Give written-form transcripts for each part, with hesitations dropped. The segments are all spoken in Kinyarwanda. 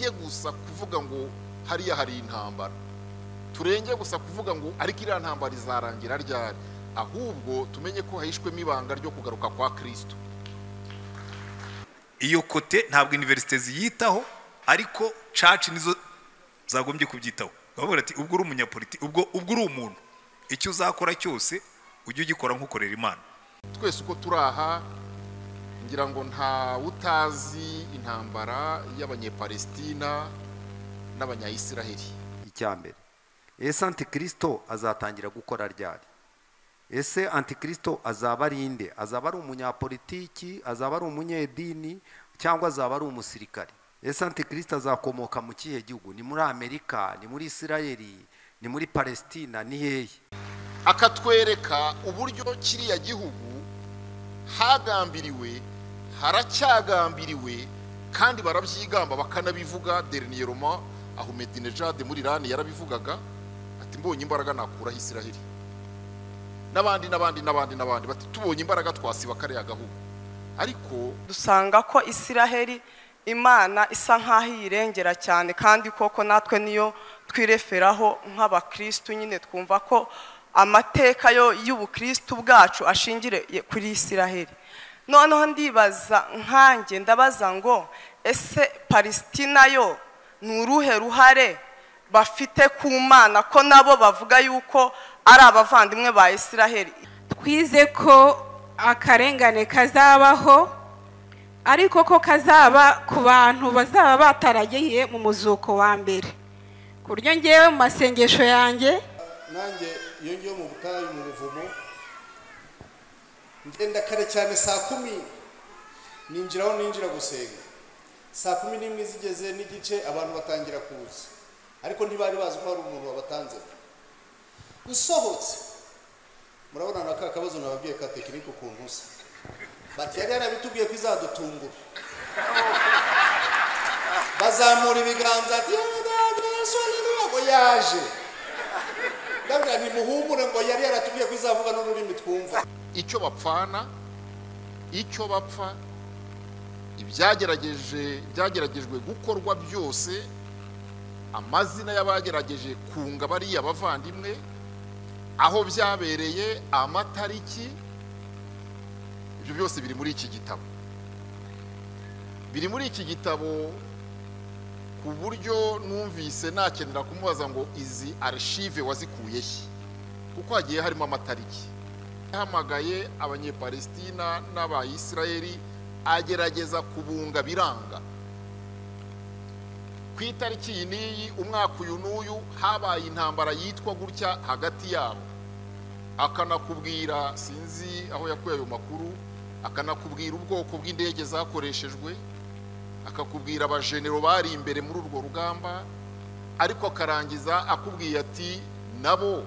Turenge gusa kuvuga ngo hariya hari intambara, turenge gusa kuvuga ngo ariko iriya ntambara izarangira ryari, ahubwo tumenye ko hahishwemo ibanga ryo kugaruka kwa Kristo. Iyo côté ntabwo université ziyitaho, ariko church nizo zagombye kubyitaho. Bavuga ati ubwo uri umunyapolitiki, ubwo uri umuntu, icyo uzakora cyose ujye ugikora nk'ukorera Imana. Twese uko turi aha ngira ngo nta utazi intambara y'Abanyepalestina n'Abanyayisiraheli. Icya mbere, ese antikristo azatangira gukora ryari? Ese antikristo azaba ari inde? Azaba ari umunyapolitiki, azaba ari umunyedini, cyangwa azaba ari umusirikare? Ese antikristo azakomoka mu kihe gihugu? Ni muri Amerika, ni muri Isirayeli, ni muri Palestina, ni hehe? Akatwereka uburyo kiriya gihugu hagambiriwe, haracyagambiriwe, kandi barabyigamba bakanabivuga. Dernièrement Ahmadinejad muri Iran yarabivugaga ati mbonye imbaraga nakuraho Isiraheli, n'abandi n'abandi n'abandi n'abandi bati tubonye imbaraga twasiba kariya gahugu. Ariko dusanga ko Isiraheli Imana isa nkaho iyirengera cyane, kandi koko natwe niyo twireferaho nk'abakristu nyine, twumva ko amateka yo y'ubukristu bwacu ashingire kuri Isiraheli. Noneho ndibaza nkanjye, ndabaza ngo ese Palestina yo ni uruhe ruhare bafite ku Mana, ko nabo bavuga yuko ari abavandimwe ba Isiraheli? Twize ko akarengane kazabaho, ariko ko kazaba ku bantu bazaba bataragiye mu muzuko wa mbere. Ku buryo ngewe mu masengesho yanjye, nanjye iyo ngiye mu butayu mu buvumo ngenda kare cyane 10:00 ninjiraho, ninjira gusenga 11:30 zigeze n'igice abantu batangira kuza, ariko ntibari bazi ko hari umuntu wabatanze. Usohotse murabona na ka kabazo nababwiye ka tekinike ukuntu usa, bati yari yarabitubwiye ko izadutungura. Bazamura ibiganza ati Yesu haleluya ngo yaje. Ndabwira nti muhumure ngo yari yaratubwiye ko izavuga n'ururimi twumva. Icyo bapfana, icyo bapfa, ibyageragejwe gukorwa byose, amazina y'abagerageje kunga bariya bavandimwe, aho byabereye, amatariki, ibyo byose biri muri iki gitabo. Biri muri iki gitabo ku buryo numvise nakenera kumubaza ngo izi archive wazikuye he, kuko hagiye harimo amatariki. Yahamagaye Abanyepalestina n'Abayisiraheli agerageza kubunga biranga. Ku itariki iyi n'iyi, umwaka uyu n'uyu, habaye intambara yitwa gutya hagati yabo. Akanakubwira, sinzi aho yakuye ayo makuru, akanakubwira ubwoko bw'indege zakoreshejwe, akakubwira abajenero bari imbere muri urwo rugamba, ariko akarangiza akubwiye ati nabo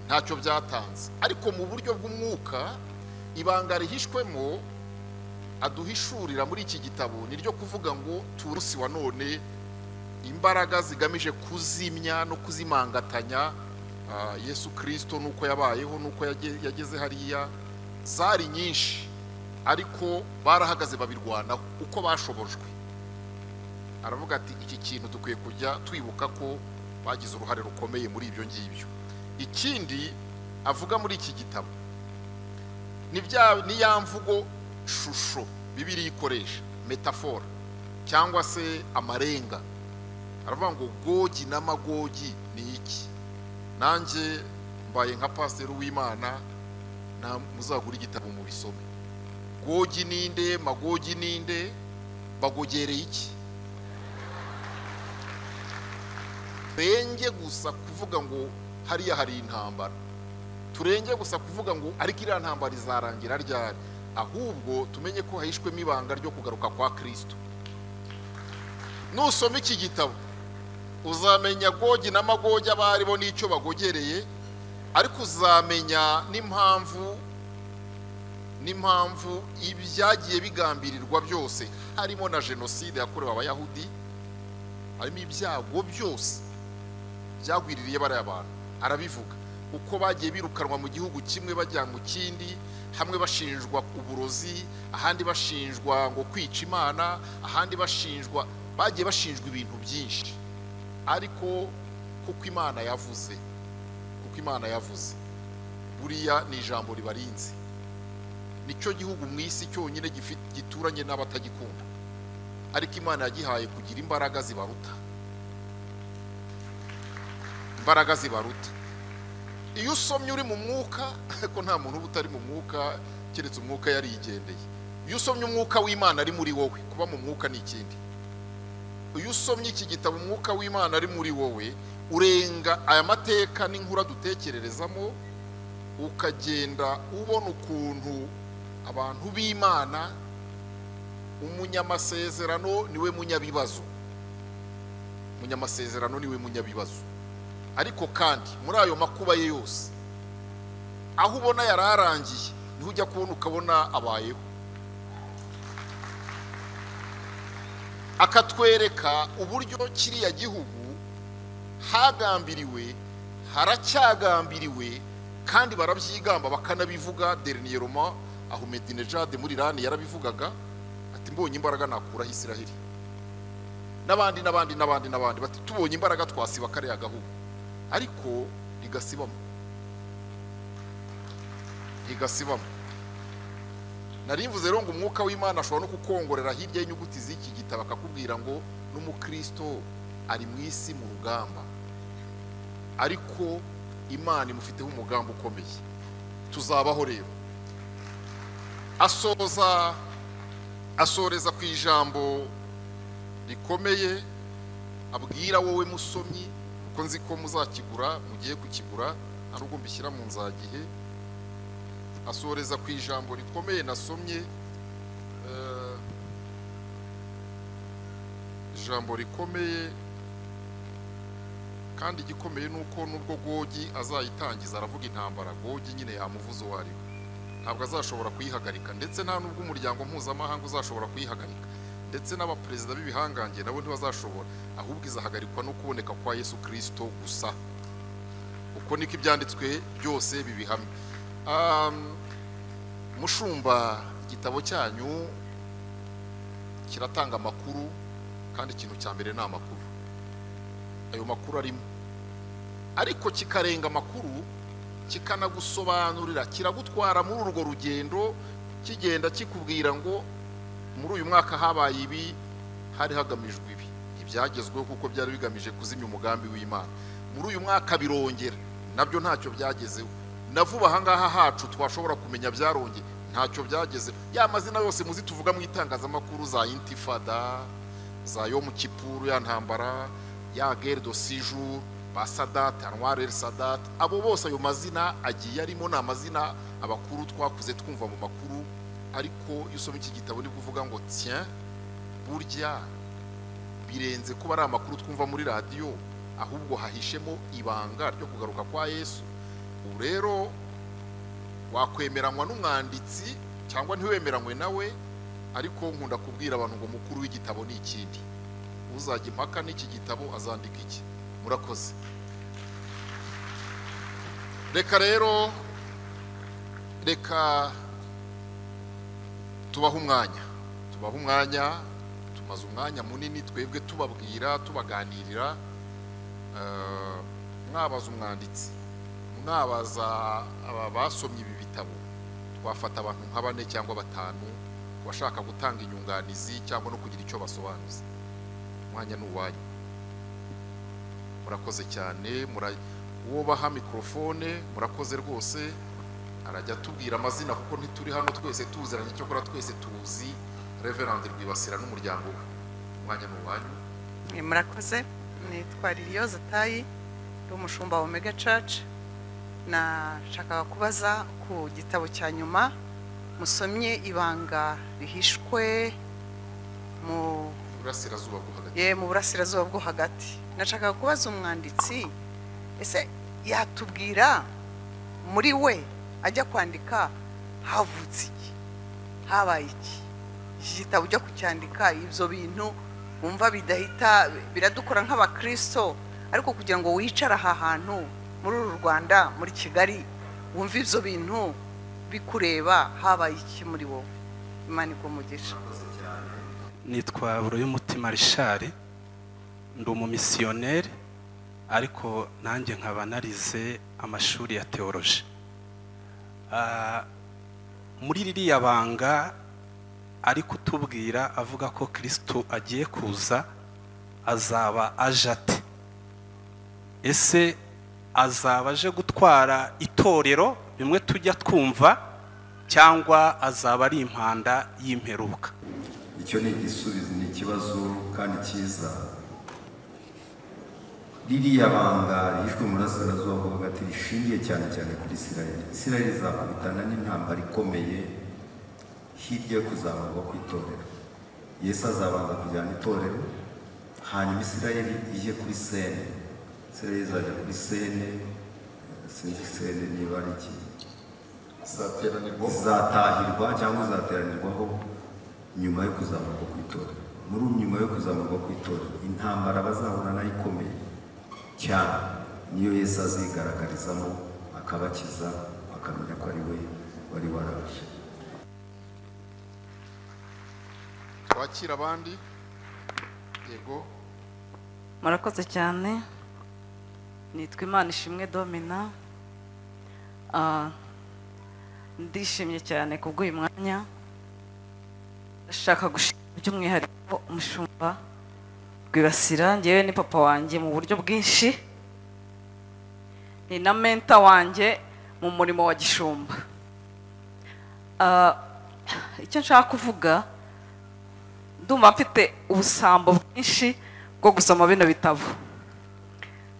ntacyo byatanze. Ariko mu buryo bw'umwuka ibanga rihishwemo aduhishurira muri iki gitabo ni ryo kuvuga ngo turusi wa none imbaraga zigamije kuzimya no kuzimangatanya Yesu Kristo nuko yabayeho nuko yageze hariya zari nyinshi, ariko barahagaze babirwanaho uko bashobojwe. Aravuga ati iki kintu dukwiye kujya twibuka ko bagize uruhare rukomeye muri ibyo ngibyo. Ikindi avuga muri iki gitabo ni ya mvugo shusho Bibiliya ikoresha, metaphore cyangwa se amarenga. Aravuga ngo Gogi na Magogi ni iki? Nanjye mbaye nka pasiteri w'Imana, na muzagura igitabo mu bisome. Gogi ninde, Magogi ninde, bagogereye iki? Turenge gusa kuvuga ngo hariya hari intambara, turenge gusa kuvuga ngo ariko iriya ntambara izarangira ryari, ahubwo tumenye ko hahishwemo ibanga ryo kugaruka kwa Kristo. Nusoma iki gitabo uzamenya Gogi na Magogi abaribo n'icyo bagogereye, ariko uzamenya n'impamvu ibyagiye bigambirirwa byose, harimo na jenoside yakorewe Abayahudi, harimo ibyago byose byagwiririye bariya bantu. Arabivuga uko bagiye birukanwa mu gihugu kimwe bajya mu kindi, hamwe bashinjwa uburozi, ahandi bashinjwa ngo kwica Imana, ahandi bashinjwa. Bagiye bashinjwa ibintu byinshi, ariko kuko Imana yavuze, kuko Imana yavuze, buriya ni ijambo ribarinze. Nicyo gihugu mu isi cyonyine gituranye n'abatagikunda, ariko Imana yagihaye kugira imbaraga zibaruta, imbaraga zibaruta. Iyo usomye uri mu mwuka, ko nta muntu uba utari mu mwuka keretse umwuka yarigendeye. Iyo usomye umwuka w'Imana ari muri wowe, kuba mu mwuka ni ikindi. Iyo usomye iki gitabo umwuka w'Imana ari muri wowe, urenga aya mateka n'inkura dutekererezamo, ukagenda ubona ukuntu abantu b'Imana, umunyamasezerano niwe munyabibazo, umunyamasezerano niwe munyabibazo. Ariko kandi muri ayo makuba ye yose, aho ubona yararangiye niho ujya kubona ukabona abayeho. Akatwereka uburyo kiriya gihugu hagambiriwe, haracyagambiriwe, kandi barabyigamba bakanabivuga. Dernièrement Ahmadinejad muri Iran yarabivugaga ati mbonye imbaraga nakuraho Isiraheli, n'abandi n'abandi n'abandi n'abandi bati tubonye imbaraga twasiba kariya gahugu, ariko rigasibamo, rigasibamo. Narimvuze rero ngo umwuka w'Imana ashobora no kukongorera hirya y'inyuguti z'iki gitabo, akakubwira ngo n'umukristo ari mu isi mu rugamba, ariko Imana imufiteho umugambi ukomeye. Tuzabaho rero. Asoza, asoreza ku ijambo rikomeye abwira wowe musomyi, kuko nzi ko muzakigura, mugiye kukigura, nta nubwo mbishyira mu nzagihe. Asoreza ku ijambo rikomeye nasomye, ijambo rikomeye kandi igikomeye nuko nubwo Gogi azayitangiza aravuga intambara, Gogi nyine yamuvuze uwo ari we, ntabwo azashobora kuyihagarika, ndetse nta nubwo umuryango mpuzamahanga uzashobora kuyihagarika, ndetse n'abaperezida b'ibihangange nabo ntibazashobora, ahubwo izahagarikwa no kuboneka kwa Yesu Kristo gusa. Uko niko ibyanditswe byose bibihamya. Mushumba, igitabo cyanyu kiratanga amakuru, kandi ikintu cya mbere ni amakuru. Ayo makuru arimo, ariko kikarenga amakuru, kikanagusobanurira, kiragutwara muri urwo rugendo, kigenda kikubwira ngo muri uyu mwaka habaye ibi, hari hagamijwe ibi, ibyagezweho kuko byari bigamije kuzimya umugambi w'Imana. Muri uyu mwaka birongera, nabyo ntacyo byagezeho. Na vuba aha ngaha hacu twashobora kumenya byarongeye, ntacyo byagezeho. Ya mazina yose muzi tuvuga mu itangazamakuru, za intifada, za Yom Kippur, ya ntambara, ya guerre de six jours, ba Sadat, Anwar el Sadat, abo bose ayo mazina agiye arimo, ni amazina abakuru twakuze twumva mu makuru. Ariko iyo usoma iki gitabo ni kuvuga ngo tiens, burya birenze kuba ari amakuru twumva muri radiyo, ahubwo hahishemo ibanga ryo kugaruka kwa Yesu. Ubu rero wakwemeranywa n'umwanditsi cyangwa ntiwemeranywe nawe, ariko nkunda kubwira abantu ngo mukuru w'igitabo ni ikindi. Uzajya impaka n'iki gitabo azandika iki. Murakoze. Reka rero, reka tubahe umwanya, tubahe umwanya. Tumaze umwanya munini twebwe tubabwira, tubaganirira. Mwabaza umwanditsi, mwabaza aba basomye ibi bitabo, twafata abantu nka bane cyangwa batanu bashaka gutanga inyunganizi cyangwa no kugira icyo basobanuza. Umwanya ni uwanyu. Murakoze cyane. Uwo baha mikrofone, murakoze rwose, arajya atubwira amazina kuko ntituri hano twese tuziranye, cyokora twese tuzi Reverend Rwibasira n'umuryango we. Umwanya ni uwanyu. Murakoze. Nitwa Liliose Tayi, ndi umushumba wa Omega Church. Nashakaga kubaza ku gitabo cya nyuma musomye, ibanga rihishwe mu burasirazuba bwo hagati. Ye, mu burasirazuba bwo hagati. Nashakaga kubaza umwanditsi, ese yatubwira muri we ajya kwandika havutse iki, habaye iki? Iki gitabo ujya kucyandika, ibyo bintu wumva bidahita biradukora nk'abakristo, ariko kugira ngo wicare aha hantu muri uru Rwanda, muri Kigali, wumve ibyo bintu bikureba, habaye iki muri wowe? Imana iguhe umugisha. Nitwa Buruyumutima Richard, ndi umumisiyoneri ariko nanjye nkaba narize amashuri ya theology. Muri ririya banga ari kutubwira avuga ko Kristo agiye kuza, azaba aje ate? Ese azaba aje gutwara itorero bimwe tujya twumva, cyangwa azaba ari impanda y'imperuka? Icyo ni igisubizo, ni ikibazo kandi cyiza. Ririya banga rihishwe mu burasirazuba bwo hagati rishingiye cyane cyane kuri Isirayeli. Isirayeli izakubitana n'intambara ikomeye hirya yo kuzamurwa kw'itorero. Yesu azabanza kujyana itorero, hanyuma Isirayeli ije kuri sene. Isirayeli izajya kuri sene, sinzi sene niba ari iki, izatahirwa cyangwa izateranirwaho nyuma yo kuzamurwa kw'itorero. Muri nyuma yo kuzamurwa kw'itorero, intambara bazahura nayo ikomeye cyane niyo Yesu azigaragarizamo akabakiza, akamenya ko ari we wari waraje. Twakira abandi. Yego, murakoze cyane. Nitwa Imana Ishimwe Domina. Ndishimye cyane kubw'uyu mwanya. Ndashaka gushima by'umwihariko umushumba Rwibasira. Njyewe ni papa wanjye mu buryo bwinshi, ni na menta wanjye mu murimo wa gishumba. Icyo nshaka kuvuga, ndumva mfite ubusambo bwinshi bwo gusoma bino bitabo,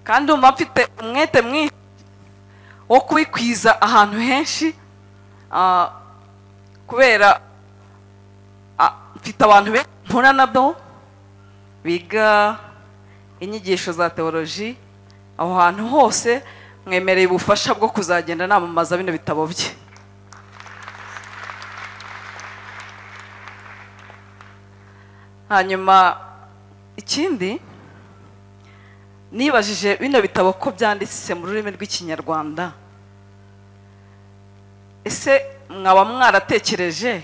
kandi ndumva mfite umwete mwinshi wo kubikwiza ahantu henshi, kubera mfite abantu benshi mpura nabo biga inyigisho za theology. Aho hantu hose mwemereye ubufasha bwo kuzagenda namamaza bino bitabo bye. Hanyuma ikindi, nibajije bino bitabo ko byanditse mu rurimi rw'Ikinyarwanda, ese mwaba mwaratekereje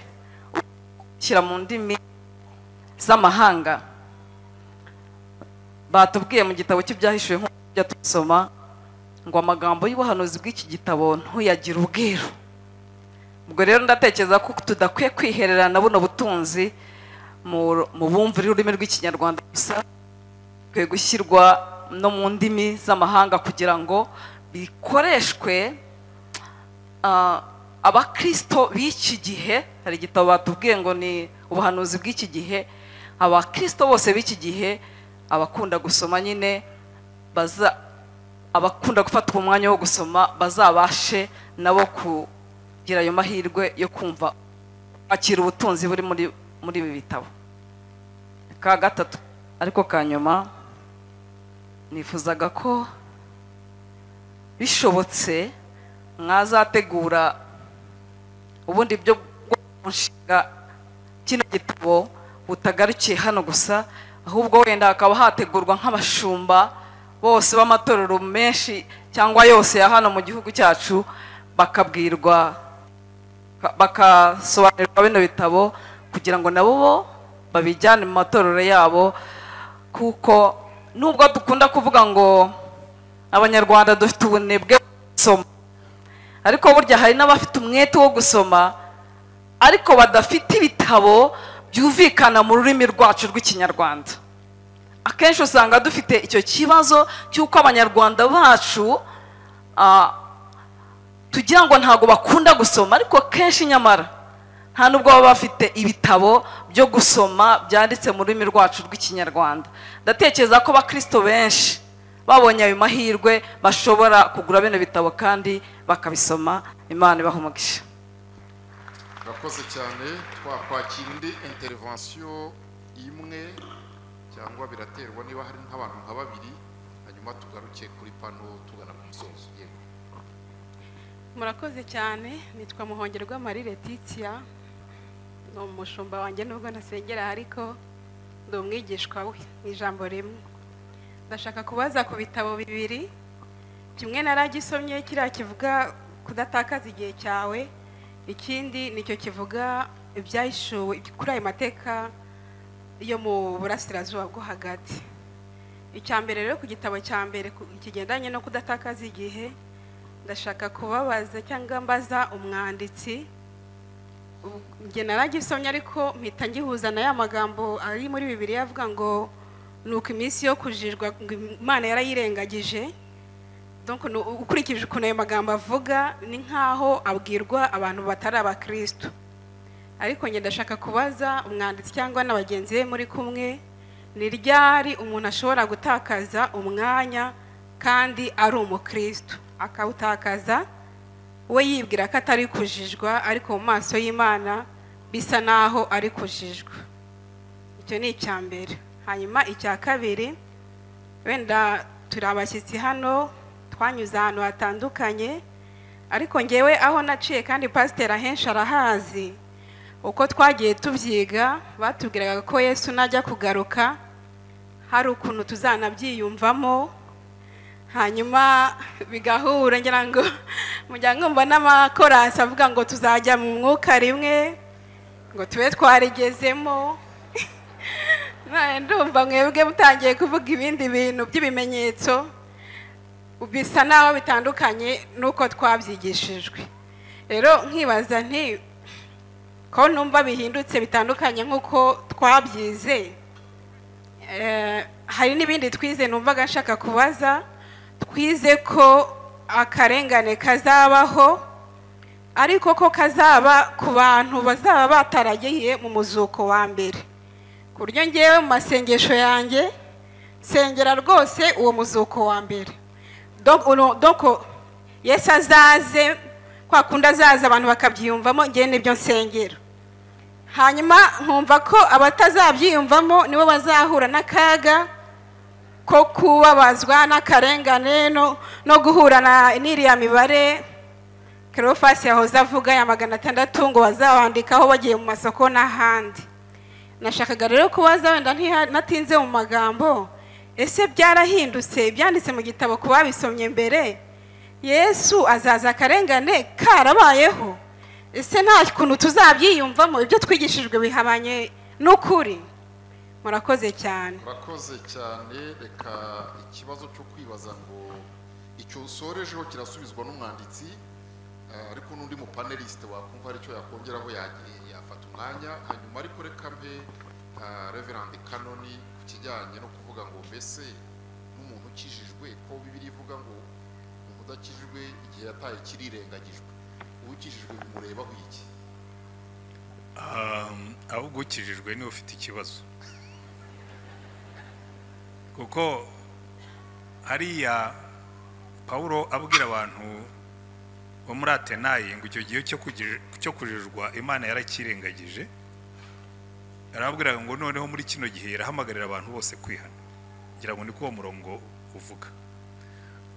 gushyira mu ndimi z'amahanga? Batubwiye mu gitabo cy'ibyahishuwe nk'uko tujya tusoma ngo amagambo y'ubuhanuzi bw'iki gitabo ntuyagira ubwiru. Ubwo rero ndatekereza ko tudakwiye kwihererana buno butunzi mu bumvira ururimi rw'Ikinyarwanda gusa, bikwiye gushyirwa no mu ndimi z'amahanga kugira ngo bikoreshwe abakristo b'iki gihe. Hari igitabo batubwiye ngo ni ubuhanuzi bw'iki gihe. Abakristo bose b'iki gihe, abakunda gusoma nyine, abakunda gufata umwanya wo gusoma, bazabashe nabo kugira ayo mahirwe yo kumva akira ubutunzi buri muri ibi bitabo. Ka gatatu ariko ka nyuma, nifuzaga ko bishobotse mwazategura ubundi byo gushinga kino gitabo butagarukiye hano gusa, ahubwo wenda hakaba hategurwa nk'abashumba bose b'amatorero menshi cyangwa yose ya hano mu gihugu cyacu, bakabwirwa bakasobanurirwa bino bitabo kugira ngo nabo bo babijyane mu matorero yabo. Kuko nubwo dukunda kuvuga ngo Abanyarwanda dufite ubunebwe bwo gusoma, ariko burya hari n'abafite umwete wo gusoma ariko badafite ibitabo byumvikana mu rurimi rwacu rw'Ikinyarwanda. Akenshi usanga dufite icyo kibazo cy'uko Abanyarwanda bacu tugira ngo ntago bakunda gusoma, ariko kenshi nyamara nta nubwo baba bafite ibitabo byo gusoma byanditse mu rurimi rwacu rw'Ikinyarwanda. Ndatekereza ko abakristo benshi babonye ayo mahirwe bashobora kugura bino bitabo kandi bakabisoma. Imana ibahe umugisha. Murakoze cyane. Twakwakira indi intervention imwe cyangwa biraterwa niba hari nk'abantu nka babiri, hanyuma tugaruke kuri pano tugana ku musozo. Yego, murakoze cyane. Nitwa Muhongerwa Marie Letitia, ni umushumba wanjye nubwo nasengera ariko ndi umwigishwa we mu ijambo rimwe. Ndashaka kubaza ku bitabo bibiri, kimwe naragisomye kiriya kivuga kudatakaza igihe cyawe, ikindi nicyo kivuga ibyahishuwe kuri ayo mateka yo mu burasirazuba bwo hagati. Icya mbere rero, ku gitabo cya mbere kigendanye no kudatakaza igihe, ndashaka kubabaza cyangwa mbaza umwanditsi. Njye naragisomye, ariko mpita ngihuza na ya magambo ari muri Bibiliya avuga ngo nuko iminsi yo kujijwa ngo Imana yarayirengagije. Donc ukurikije ukuntu ayo magambo avuga, ni nkaho abwirwa abantu batari abakristo. Ariko njye ndashaka kubaza umwanditsi cyangwa na bagenzi be muri kumwe, ni ryari umuntu ashobora gutakaza umwanya kandi ari umukristo, akawutakaza we yibwira ko atari kujijwa, ariko mu maso y'Imana bisa naho ari kujijwa? Icyo ni icya mbere. Hanyuma icya kabiri, wenda turi abashyitsi hano, twanyuze ahantu hatandukanye, ariko ngewe aho naciye, kandi pasiteri ahenshi arahazi, uko twagiye tubyiga, batubwiraga ko Yesu najya kugaruka hari ukuntu tuzanabyiyumvamo, hanyuma bigahura. Ngira ngo mujya mwumva n'amakorasi avuga ngo tuzajya mu mwuka rimwe, ngo tube twarigezemo. None ndumva mwebwe mutangiye kuvuga ibindi bintu by'ibimenyetso bisa naho bitandukanye n'uko twabyigishijwe. Rero nkibaza nti ko numva bihindutse bitandukanye nk'uko twabyize, hari n'ibindi twize numvaga nshaka kubaza. Twize ko akarengane kazabaho, ariko ko kazaba ku bantu bazaba bataragiye mu muzuko wa mbere, ku buryo ngewe mu masengesho yanjye nsengera rwose uwo muzuko wa mbere. Donc Yesu azaze kwa kundi azaza abantu bakabyiyumvamo, ngewe nibyo nsengera. Hanyuma nkumva ko abatazabyiyumvamo nibo bazahura n'akaga ko kubabazwa n'akarengane no guhura na n'iriya mibare Cleophas yahoze avuga ya 600 ngo bazabandikaho bagiye mu masoko n'ahandi. Nashakaga rero kubaza, wenda natinze mu magambo, ese byarahindutse byanditse mu gitabo ku babisomye mbere, Yesu azaza akarengane karabayeho? Ese nta kuntu tuzabyiyumvamo? Ibyo twigishijwe bihabanye n'ukuri? Murakoze cyane. Murakoze cyane. Reka ikibazo cyo kwibaza ngo icyo usorejeho kirasubizwa n'umwanditsi, ariko n'undi mu paneliste wakumva hari icyo yakongeraho yafata umwanya. Hanyuma ariko reka mpe Reverend Kanoni ku kijyanye no kuvuga ngo mbese n'umuntu ukijijwe, ko Bibiliya ivuga ngo umuntu udakijijwe igihe yataye kirirengagijwe, ukijijwe bimurebaho iki? Ahubwo ukijijwe niwe ufite ikibazo, kuko hariya Pawulo abwira abantu bo muri Atenayi ngo icyo gihe cyo kujijwa Imana yarakirengagije, arababwira ngo noneho muri kino gihe irahamagarira abantu bose kwihana. Ngira ngo niko uwo murongo uvuga.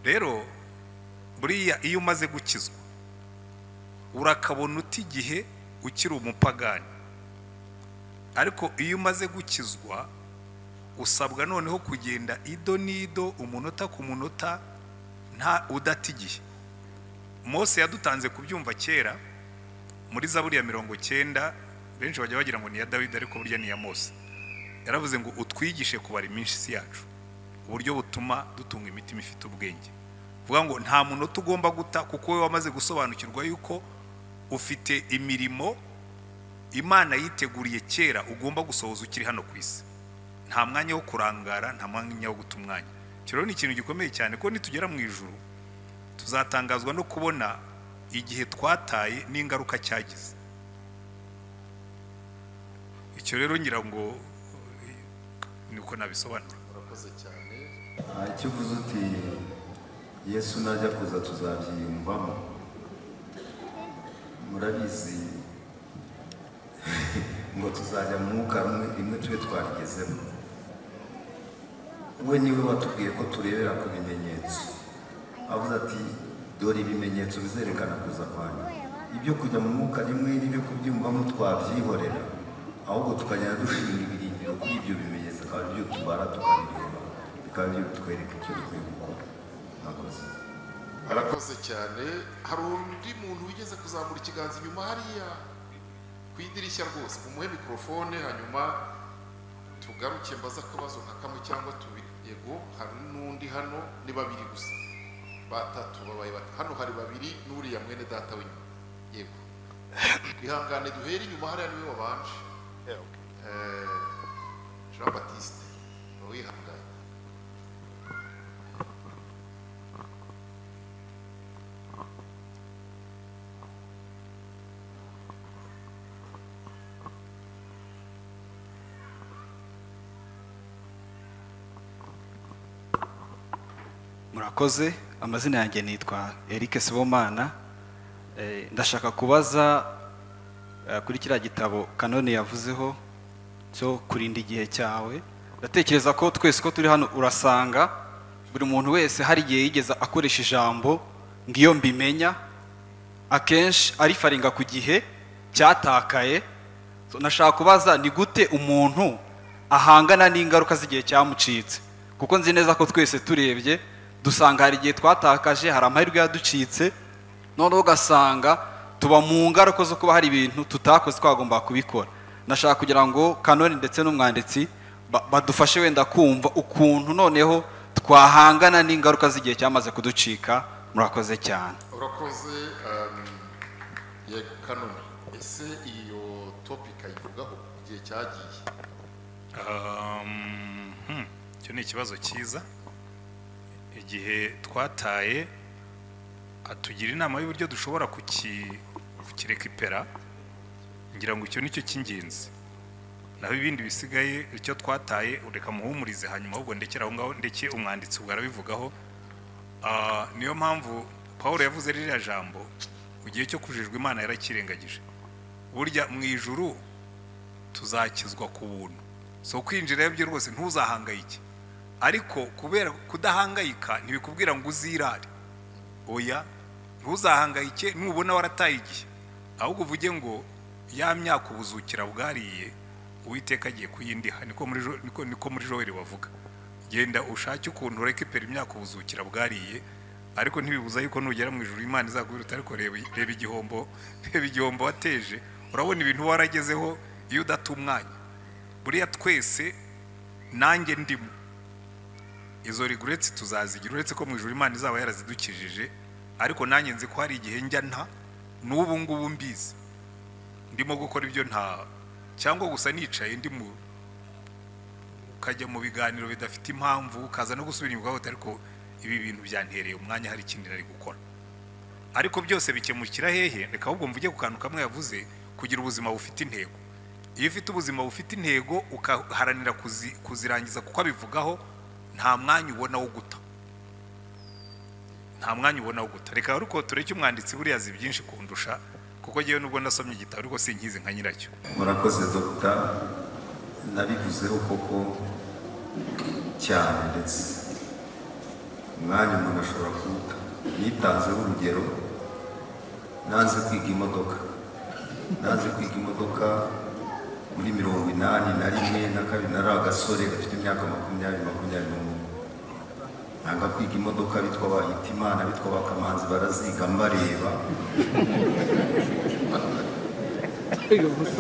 Rero buriya iyo umaze gukizwa urakabona uti igihe ukiri umupagani, ariko iyo umaze gukizwa usabwa noneho kugenda ido n'ido, umunota ku munota, nta udata igihe. Mose yadutanze kubyumva kera muri Zaburi ya 90, benshi bajya bagira ngo ni iya Dawidi, ariko burya ni iya Mose. Yaravuze ngo utwigishe kubara iminsi yacu, uburyo butuma dutunga imitima ifite ubwenge. Vuga ngo nta munota ugomba guta, kuko wowe wamaze gusobanukirwa yuko ufite imirimo Imana yiteguriye kera ugomba gusohoza ukiri hano ku isi. Nta mwanya wo kurangara, nta mwanya wo guta umwanya. Icyo rero ni ikintu gikomeye cyane, ko nitugera mu ijuru tuzatangazwa no kubona igihe twataye n'ingaruka cyagize. Icyo rero ngira ngo niko nabisobanura. Murakoze cyane. Icyo uvuze uti Yesu najya kuza tuzabyiyumvamo, murabizi ngo tuzajya mu mwuka rimwe tube twarigezemo. We niwe watubwiye ko turebera ku bimenyetso, avuze ati dore ibimenyetso bizerekana kuza kwanyu. Ibyo kujya mu mwuka rimwe n'ibyo kubyumvamo twabyihorera, ahubwo tukagenda dushinga ibirindiro kuri ibyo bimenyetso, akaba ibyo tubara tukabireba, bikaba ibyo bitwereka icyo dukwiye gukora. Murakoze. Arakoze cyane. Hari undi muntu wigeze kuzamura ikiganza inyuma hariya ku idirishya rwose, umuhe mikorofone hanyuma Tugaruke mbaza akabazo nka kamwe cyangwa tubiri. Yego, hari n'undi hano, ni babiri gusa, batatu babaye batatu. Hano hari babiri n'uriya mwene data w'inyuma. Yego, ihangane duhere inyuma, hariya niwe wabanje. Jean Baptiste, wihangane. Murakoze. Amazina yanjye nitwa Eric Sibomana. Ndashaka kubaza kuri kiriya gitabo Kanoni yavuzeho cyo kurinda igihe cyawe. Ndatekereza ko twese ko turi hano, urasanga buri muntu wese hari igihe yigeze akoresha ijambo ngo iyo mbimenya, akenshi arifaringa ku gihe cyatakaye. So, nashaka kubaza ni gute umuntu ahangana n'ingaruka z'igihe cyamucitse, kuko nzi neza ko twese turebye dusanga hari igihe twatakaje, hari amahirwe yaducitse, noneho ugasanga tuba mu ngaruka zo kuba hari ibintu tutakoze twagomba kubikora. Nashaka kugira ngo Kanoni ndetse n'umwanditsi badufashe wenda kumva ukuntu noneho twahangana n'ingaruka z'igihe cyamaze kuducika. Murakoze cyane. Urakoze. Yego Kanoni, ese iyo topic ayivugaho, igihe cyagiye? Icyo ni ikibazo cyiza. Igihe twataye, atugira inama y'uburyo dushobora kukirekipera. Ngira ngo icyo nicyo cy'ingenzi, naho ibindi bisigaye, icyo twataye, reka muhumurize, hanyuma ahubwo ndekera aho ngaho, ndeke umwanditsi ubwo arabivugaho. Niyo mpamvu Paul yavuze ririya jambo, mu gihe cyo kujijwa Imana yarakirengagije. Burya mu ijuru tuzakizwa ku buntu, so kwinjira byo rwose ntuzahangayike. Ariko kubera kudahangayika ntibikubwira ngo uzirare, oya, ntuzahangayike nubona warataye igihe, ahubwo uvuge ngo ya myaka ubuzukira bwariye Uwiteka agiye kuyindiha. Niko muri Joel bavuga, genda ushake ukuntu urekipera imyaka ubuzukira bwariye, ariko ntibibuza yuko nugera mu ijuru Imana izakubwira, ariko reba igihombo, reba igihombo wateje. Urabona ibintu waragezeho iyo udata umwanya. Buriya twese, nanjye ndimo, izo regrets tuzazigira, uretse ko mu ijuru Imana izaba yarazidukijije, ariko nanjye nzi ko hari igihe njya nta n'ubu ngubu mbizi ndimo gukora ibyo nta, cyangwa gusa nicaye ndi mu, ukajya mu biganiro bidafite impamvu, ukaza no gusubira inyuma ukavuga, ariko ibi bintu byantereye umwanya, hari ikindi nari gukora. Ariko byose bikemukira hehe? Reka ahubwo mvuge ku kantu kamwe yavuze, kugira ubuzima bufite intego. Iyo ufite ubuzima bufite intego ukaharanira kuzirangiza, kuko abivugaho, nta mwanya ubona wo guta, nta mwanya ubona wo guta. Reka ariko tureke umwanditsi, buriya azi byinshi kundusha, kuko ngewe nubwo nasomye igitabo ariko sinkizi nka nyiracyo. Murakoze Dr. Nabivuzeho koko cyane, ndetse umwanya umuntu ashobora kuwuta. Nitanzeho urugero, nanze kwiga imodoka, nanze kwiga imodoka muri 81 na 2, nari agasore gafite imyaka 20, 21. Nanga kwiga imodoka, bitwa ba Hitimana, bitwa ba Kamanzi, baraziga mbareba.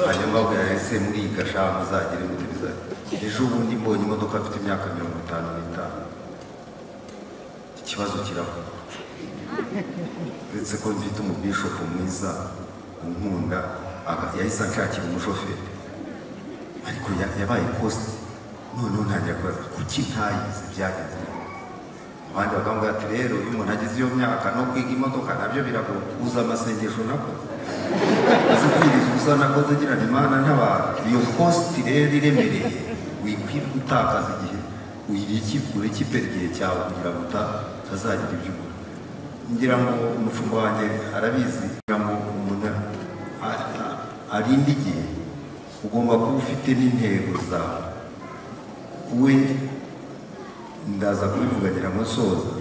Hanyuma babwira, ese muriga sha muzagere gute bizajya. Ejo bundi mbonye imodoka mfite imyaka 55, ikibazo kiravuga. Uretse ko mfite umubishopu mwiza unkunda, yahise anshakira umushoferi, ariko yabaye cost. Noneho ntangira kubaza kuki ntayize, byagenze. Abandi bakambwira ati rero iyo umuntu ageze iyo myaka no kwiga imodoka nabyo biragoye. Uza amasengesho nakoze, uzi kwiriza ubusa nakoze, ngira nti Imana ntabara. Iyo cost rero iremereye, wikwiriye gutakaza igihe, urekipera igihe cyawe kugira ngo utazagira ibyo ubura. Ngira ngo umushumba wanjye arabizi, ngira ngo umuntu arinde igihe, ugomba kuba ufite n'intego zawe. We ndaza kubivuga ngira ngo nsoza.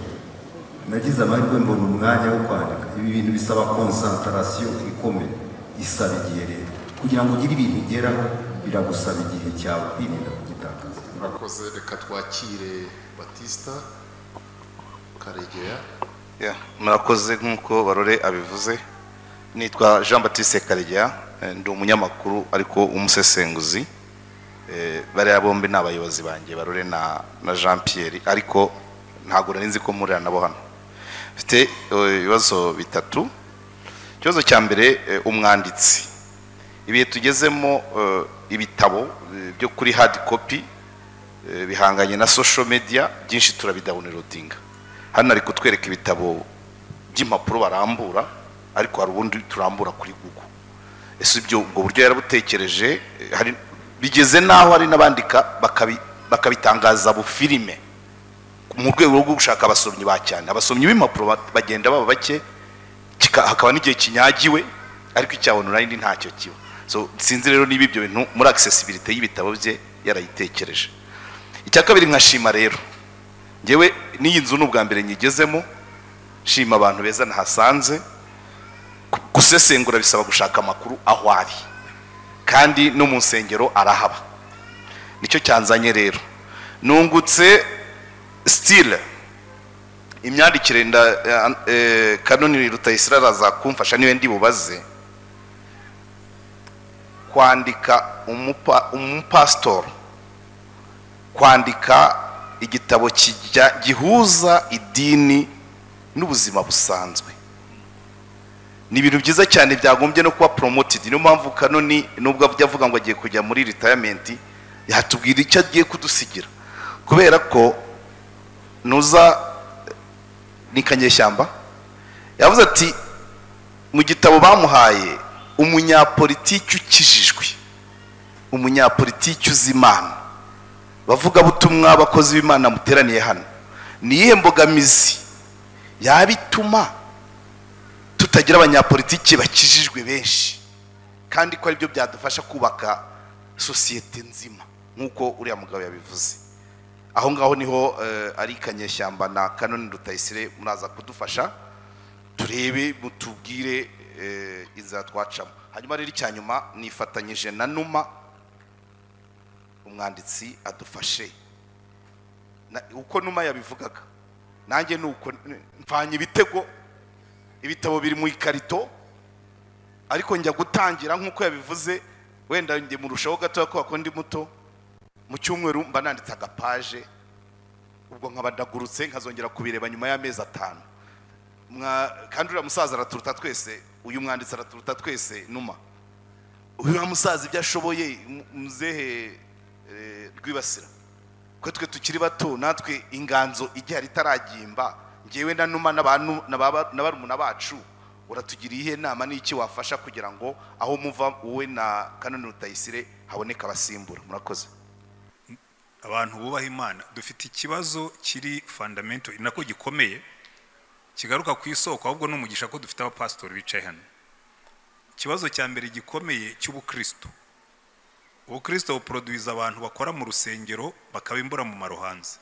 Nagize amahirwe mbona umwanya wo kwandika. Ibi bintu bisaba concentration ikomeye, isaba igihe rero kugira ngo ugire ibintu ugeraho, biragusaba igihe cyawe kwirinda kugitakaza. Murakoze. Reka twakire Batista Karegeya. Murakoze. Nk'uko Barore abivuze, nitwa Jean Baptiste Karegeya, ndi umunyamakuru ariko umusesenguzi. Bariya bombi ni abayobozi banjye, Barore na Jean Pierre, ariko ntabwo nari nzi ko mpurira nabo hano. Mfite ibibazo bitatu. Ikibazo cya mbere, umwanditsi, ibihe tugezemo, ibitabo byo kuri hard copy bihanganye na social media, byinshi turabidownloadinga. Hano ari kutwereka ibitabo by'impapuro barambura, ariko hari ubundi turambura kuri Google. Ese ibyo ubwo buryo yarabutekereje? Hari bigeze naho hari n'abandika bakabitangaza bufilime mu rwego rwo gushaka abasomyi ba cyane. Abasomyi b'impapuro bagenda baba bake, hakaba n'igihe kinyagiwe, ariko icya online ntacyo kiba. So sinzi rero niba ibyo bintu muri accessibility y'ibitabo bye yarayitekereje. Icya kabiri, nkashima rero ngewe n'iyi nzu n'ubwa mbere nyigezemo, shima abantu beza nahasanze. Gusesengura bisaba gushaka amakuru aho ari, kandi no mu nsengero arahaba. Nicyo cyanzanye rero, nungutse style imyandikire nda Kanoni Rutayisire araza kumfasha niwe ndi bubaze. Kwandika umupastor, kwandika igitabo kijya gihuza idini n'ubuzima busanzwe ni ibintu byiza cyane byagombye no kuba promoted. Niyo mpamvu Kanoni nubwo ajya avuga ngo agiye kujya muri retirement, yatubwira icyo agiye kudusigira, kubera ko nuza ni Kanyeshyamba yavuze ati mu gitabo bamuhaye, umunyapolitiki ukijijwe, umunyapolitiki uzi Imana, bavuga butumwa, abakozi b'Imana muteraniye hano, ni iyihe mbogamizi yabituma tutagira abanyapolitiki bakijijwe benshi, kandi ko aribyo byadufasha kubaka sosiyete nzima nk'uko uriya mugabo yabivuze? Aho ngaho niho ari Kanyeshyamba na Kanoni Rutayisire muraza kudufasha turebe, mutubwire inzira twacamo. Hanyuma rero icya nyuma, nifatanyije na Numa, umwanditsi adufashe. Uko Numa yabivugaga nanjye nuko mfanye ibitego, ibitabo biri mu ikarito, ariko njya gutangira nk'uko yabivuze, wenda njye murushaho gatoya kubera ko ndi muto. Mu cyumweru mba nanditse agapaje, ubwo nkaba ndagurutse nkazongera kubireba nyuma y'amezi 5. Kandi uriya musaza araturuta twese, uyu mwanditsi araturuta twese. Numa, uyu musaza ibyo ashoboye, muzehe Rwibasira, ko twe tukiri bato natwe inganzo igihari itaragimba, ngewe na Numa na barumuna bacu, uratugira iyihe nama n'iki wafasha kugira ngo aho muva wowe na Kanoni Rutayisire haboneka abasimbura? Murakoze. Abantu bubaha Imana, dufite ikibazo kiri fundamental nako gikomeye kigaruka ku isoko, ahubwo n'umugisha ko dufite abapasitori bicaye hano. Ikibazo cya mbere gikomeye cy'ubukristo, ubukristo buproduiza abantu bakora mu rusengero bakaba imbura mu hanze.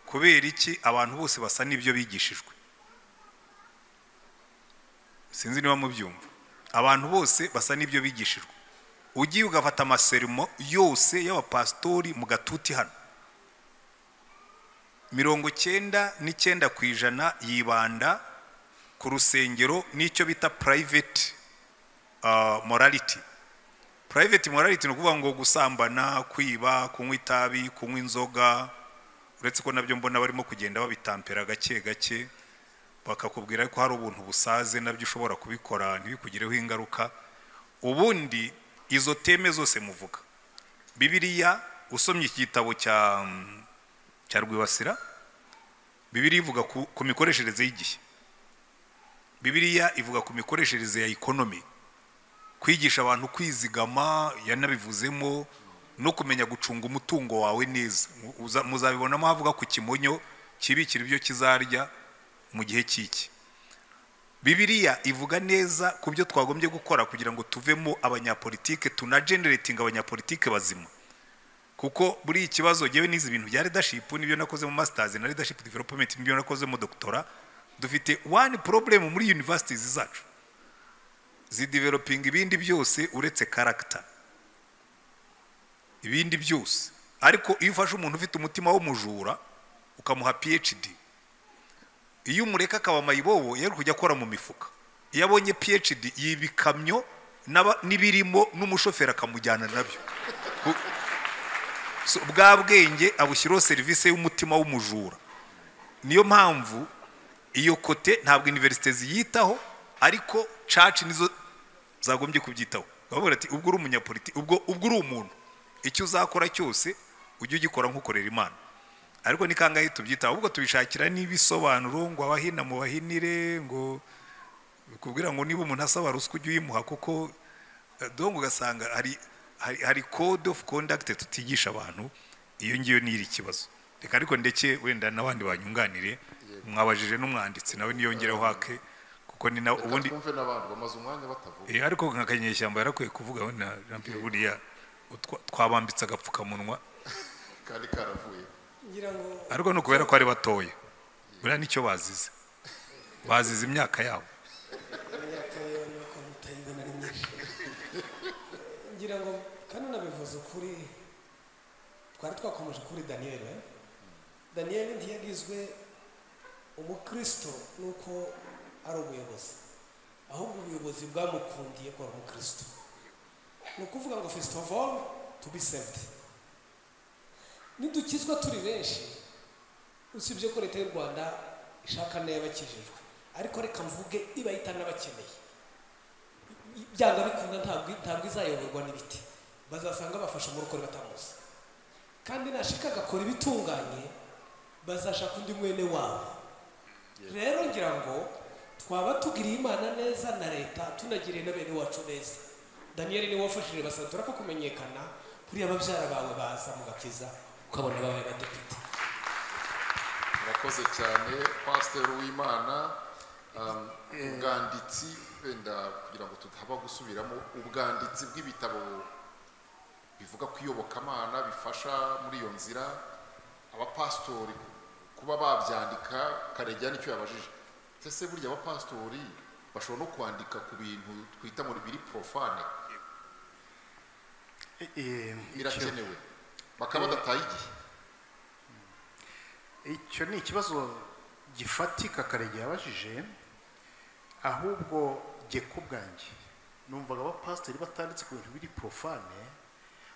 Kubera iki? Abantu bose basa n'ibyo bigishijwe. Sinzi niba mubyumva. Abantu bose basa n'ibyo bigishijwe. Ugiye ugafata amaserimo yose y'abapasitori mu gatuti hano, 99% yibanda ku rusengero n'icyo bita private morality. Private morality ni ukuvuga ngo gusambana, kwiba, kunywa itabi, kunywa inzoga, uretse ko nabyo mbona barimo kugenda babitampera gake gake, bakakubwira ko hari ubuntu busaze nabyo ushobora kubikora ntibikugireho ingaruka. Ubundi izo teme zose muvuga, Bibiliya, usomye iki gitabo cya Rwibasira, Bibiliya ivuga ku mikoreshereze y'igihe, Bibiliya ivuga ku mikoreshereze ya economy, kwigisha abantu kwizigama yanabivuzemo, no kumenya gucunga umutungo wawe neza. Muzabibonamo havuga ku kimonyo kibikira ibyo kizarya mu gihe cy'iki. Bibiliya ivuga neza ku byo twagombye gukora kugira ngo tuvemo abanyapolitike, tunagenerating abanyapolitike bazima. Kuko buri ikibazo ngewe nize ibintu bya leadership, nibyo nakoze mu masters na leadership development, nibyo nakoze mu doctora. Dufite one problem muri universities zacu, zideveloping ibindi byose uretse character, ibindi byose. Ariko iyo ufashe umuntu ufite umutima w'umujura ukamuha PhD, iyo umureka akaba mayibobo yari kujya akora mu mifuka. Iyo abonye PhD yibikamyo n'ibirimo n'umushoferi akamujyana nabyo. So, bwa bwenge abushyiraho serivisi y'umutima w'umujura. Niyo mpamvu iyo côté ntabwo université ziyitaho, ariko church nizo zagombye kubyitaho. Bavuga ati ubwo uri umunyapolitiki, ubwo uri umuntu, icyo uzakora cyose ujye ugikora nk'ukorera Imana. Ariko ni kangahe tubyitaho? Ahubwo tubishakira n'ibisobanuro ngo abahina mu bahinire, ngo kubwira ngo niba umuntu asaba ruswa ujye uyimuha, kuko donc ugasanga hari code of conduct tutigisha abantu. Iyo ngiyo ni iri kibazo. Reka ariko ndeke wenda n'abandi banyunganire. Mwabajije n'umwanditsi, nawe niyongereho hake, kuko ni na Reka ubundi twumve n'abandi bamaze umwanya batavuga. Ariko nka Kanyeshyamba yarakwiye kuvuga wenda. Jean Pierre, buriya twabambitse agapfukamunwa kandi karavuye. Ngira ngo ariko ni ukubera ko ari batoya, buriya nicyo bazize, bazize imyaka yabo. Imyaka yo nuko mutayibona ari myinshi, ngira ngo kandi unabivuze ukuri. Twari twakomeje kuri Daniyeli, eh? Daniyeli ntiyagizwe umukristo nuko ari umuyobozi, ahubwo ubuyobozi bwamukundiye ko ari umukristo. Ni ukuvuga ngo first of all to be saved. Nidukizwa turi benshi, usibye ko leta y'u Rwanda ishaka n'iy'abakijijwe, ariko reka mvuge iba itanabakeneye, byanga bikunda ntabwo izayoborwa n'ibiti. Bazasanga bafashe umurokore batamuzi, kandi nashika agakora ibitunganye bazashaka undi mwene wabo. Rero ngira ngo twaba tugiriye Imana neza na leta, tunagiriye na bene wacu neza. Daniyeli niwe wafashije Basatura ko kumenyekana. Buriya babyara bawe baza mu gakiza, ukabona babaye abadepite. Murakoze cyane, Pasiteri Uwimana. Ubwanditsi, wenda kugira ngo tutaba gusubiramo, ubwanditsi bw'ibitabo bivuga ku iyobokamana bifasha muri iyo nzira abapasitori kuba babyandika. Karegeya nicyo yabajije: ese burya abapasitori bashobora no kwandika ku bintu twita muri biri profane? Birakenewe bakaba badataye igihe? Icyo ni ikibazo gifatika Karegeya yabajije. Ahubwo jye ku bwanjye numvaga abapasiteri batanditse ku bintu biri profane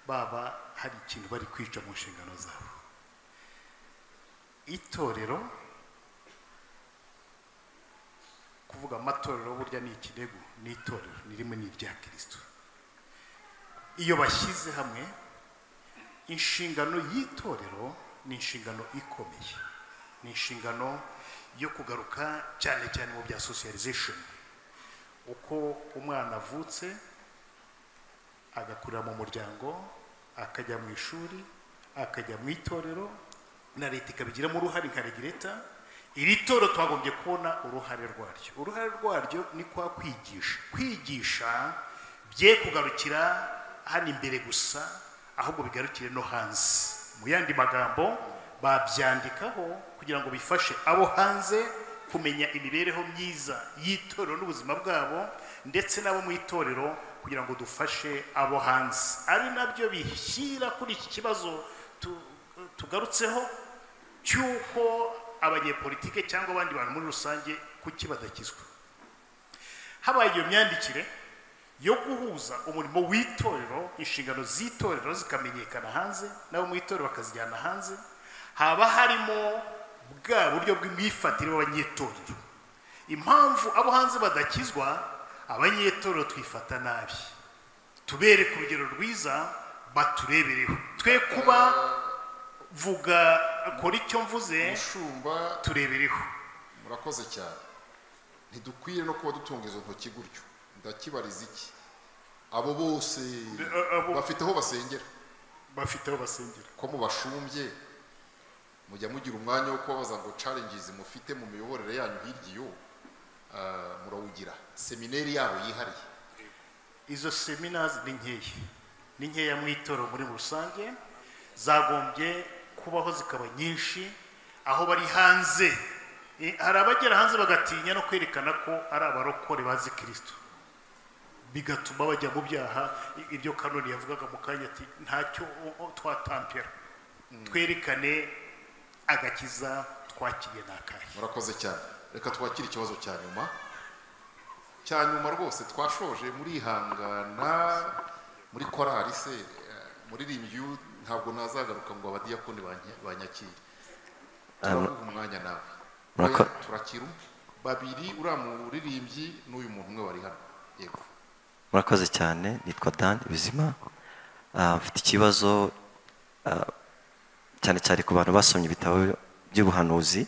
baba hari ikintu bari kwica mu nshingano zabo. Itorero, kuvuga amatorero burya ni ikirego, ni itorero ni rimwe, ni irya Kirisito. Iyo bashyize hamwe, inshingano y'itorero ni inshingano ikomeye, ni inshingano yo kugaruka cyane cyane mu bya socialization, uko umwana avutse agakurira mu muryango, akajya mu ishuri, akajya mu itorero, na leta ikabigiramo uruhare nka regulator. Iri torero twagombye kubona uruhare rwaryo. Uruhare rwaryo ni kwa kwigisha, kwigisha bye kugarukira hano imbere gusa, ahubwo bigarukire no hanze. Mu yandi magambo, babyandikaho kugira ngo bifashe abo hanze kumenya imibereho myiza y'itorero n'ubuzima bwabo, ndetse n'abo mu itorero kugira ngo dufashe abo hanze. Ari nabyo bishyira kuri iki kibazo tugarutseho cy'uko abanyepolitike cyangwa abandi bantu muri rusange kuki badakizwa. Habaye iyo myandikire yo guhuza umurimo w'itorero, inshingano z'itorero zikamenyekana hanze, n'abo mu itorero bakazijyana hanze, haba harimo bwa buryo bw'imyifatire b'abanyetorero. Impamvu abo hanze badakizwa: abanyetorero twifata nabi. Tubereke urugero rwiza, baturebereho, twe kuba vuga kora icyo mvuze. Mushumba, turebereho. Murakoze cyane. Ntidukwiye no kuba dutunga izo ntoki gutyo. Ndakibariza iki: abo bose bafite aho basengera? Bafite aho basengera. Ko mubashumbye, mujya mugira umwanya wo kubabaza ngo challenges mufite mu miyoborere yanyu hirya iyo murawugira séminaire yabo yihariye? Izo seminars ni nkeya, ni nkeya mu itorero muri rusange. Zagombye kubaho zikaba nyinshi. Aho bari hanze, hari abagera hanze bagatinya no kwerekana ko ari abarokore bazi Kirisito, bigatuma bajya mu byaha. Ibyo Kanoni yavugaga mu kanya ati ntacyo twatampera, twerekane agakiza twakiriye ni akahe. Murakoze cyane. Reka twakire ikibazo cya nyuma, cya nyuma rwose, twashoje. Murihangana. Muri korari se muririmbyi Ntabwo nazagaruka ngo abadiyakoni banyakire. Turaguha umwanya nawe. Turakira babiri, uriya muririmbyi n'uyu muntu umwe wari hano. Yego. Murakoze cyane, nitwa Dan Bizima. Mfite ikibazo cyane cyane ku bantu basomye ibitabo by'ubuhanuzi.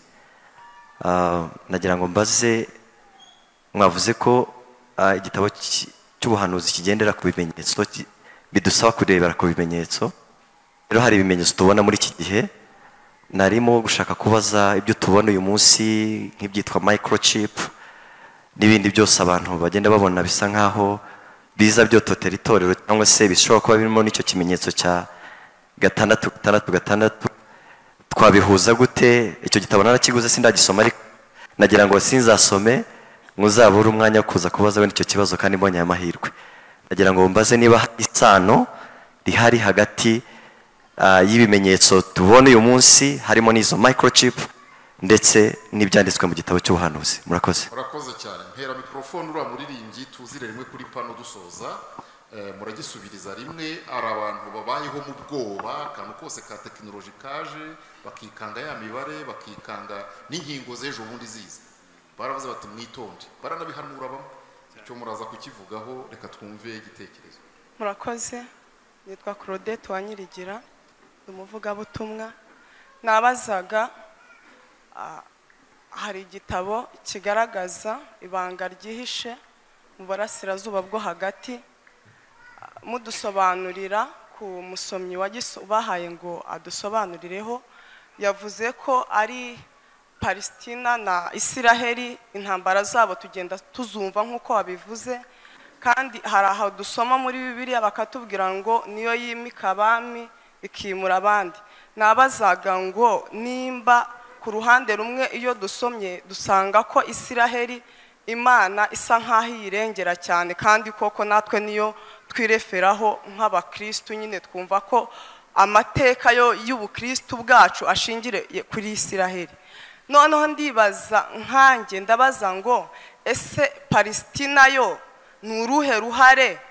Nagira ngo mbaze, mwavuze ko igitabo cy'ubuhanuzi kigendera ku bimenyetso, bidusaba kurebera ku bimenyetso. Rero hari ibimenyetso tubona muri iki gihe. Narimo gushaka kubaza ibyo tubona uyu munsi nk'ibyitwa microchip n'ibindi byose abantu bagenda babona bisa nkaho biza byototera itorero, cyangwa se bishobora kuba birimo n'icyo kimenyetso cya 6 6 6. Twabihuza gute? Icyo gitabo narakiguze sindagisoma, ariko nagira ngo sinzasome muzabure umwanya wo kuza kubaza wenda icyo kibazo, kandi mbonye aya mahirwe. Nagira ngo mbaze niba isano rihari hagati y'ibimenyetso tubona uyu munsi, harimo n'izo microchip ndetse n'ibyanditswe mu gitabo cy'ubuhanuzi. Murakoze. Murakoze cyane. Mpera microphone uriya muririmbyi, tuzire rimwe kuri pano dusoza. Muragisubiriza rimwe. Ari abantu babayeho mu bwoba, akantu kose ka tekinoloji kaje bakikanga ya mibare, bakikanga n'inkingo z'ejo bundi ziza. Baravuze bati mwitonde, baranabihanura bamwe. Icyo muraza kukivugaho, reka twumve igitekerezo. Murakoze. Nitwa Claudette Wanyirigira, umuvugabutumwa. Nabazaga, hari igitabo kigaragaza ibanga ryihishe mu burasirazuba bwo hagati, mudusobanurira ku musomyi bahaye ngo adusobanurireho. Yavuze ko ari Palestina na Isiraheli, intambara zabo tugenda tuzumva nk'uko wabivuze, kandi hari aho dusoma muri Bibiliya bakatubwira ngo niyo yimika abami ikimura abandi. Nabazaga ngo nimba ku ruhande rumwe iyo dusomye dusanga ko Isiraheli Imana isa nkaho iyirengera cyane, kandi koko natwe niyo twireferaho nk'abakristu nyine twumva ko amateka yo y'ubukristu bwacu ashingire kuri Isiraheli. Noneho ndibaza nkanjye, ndabaza ngo ese Palestina yo ni uruhe ruhare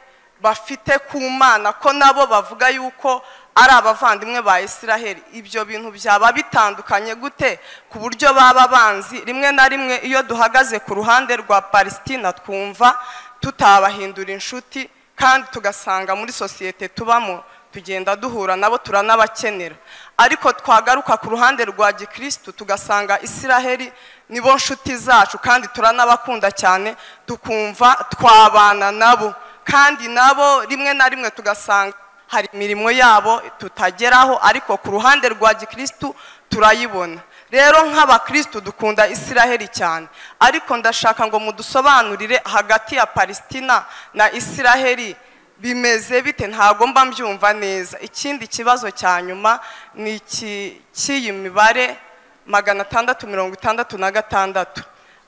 bafite ku Mana, ko nabo bavuga yuko ari abavandimwe ba Isiraheli? Ibyo bintu byaba bitandukanye gute ku buryo baba banzi? Rimwe na rimwe iyo duhagaze ku ruhande rwa Palestina twumva tutabahindura inshuti, kandi tugasanga muri sosiyete tubamo tugenda duhura nabo turanabakenera. Ariko twagaruka ku ruhande rwa gikristu tugasanga Isiraheli nibo nshuti zacu, kandi turanabakunda cyane, tukumva twabana nabo, kandi nabo rimwe na rimwe tugasanga hari imirimo yabo tutageraho, ariko ku ruhande rwa gikristu turayibona. Rero nk'abakristu dukunda Isiraheli cyane, ariko ndashaka ngo mudusobanurire hagati ya Palestina na Isiraheli bimeze bite? Ntago mba mbyumva neza. Ikindi kibazo cya nyuma ni iki cy'iyi mibare 666.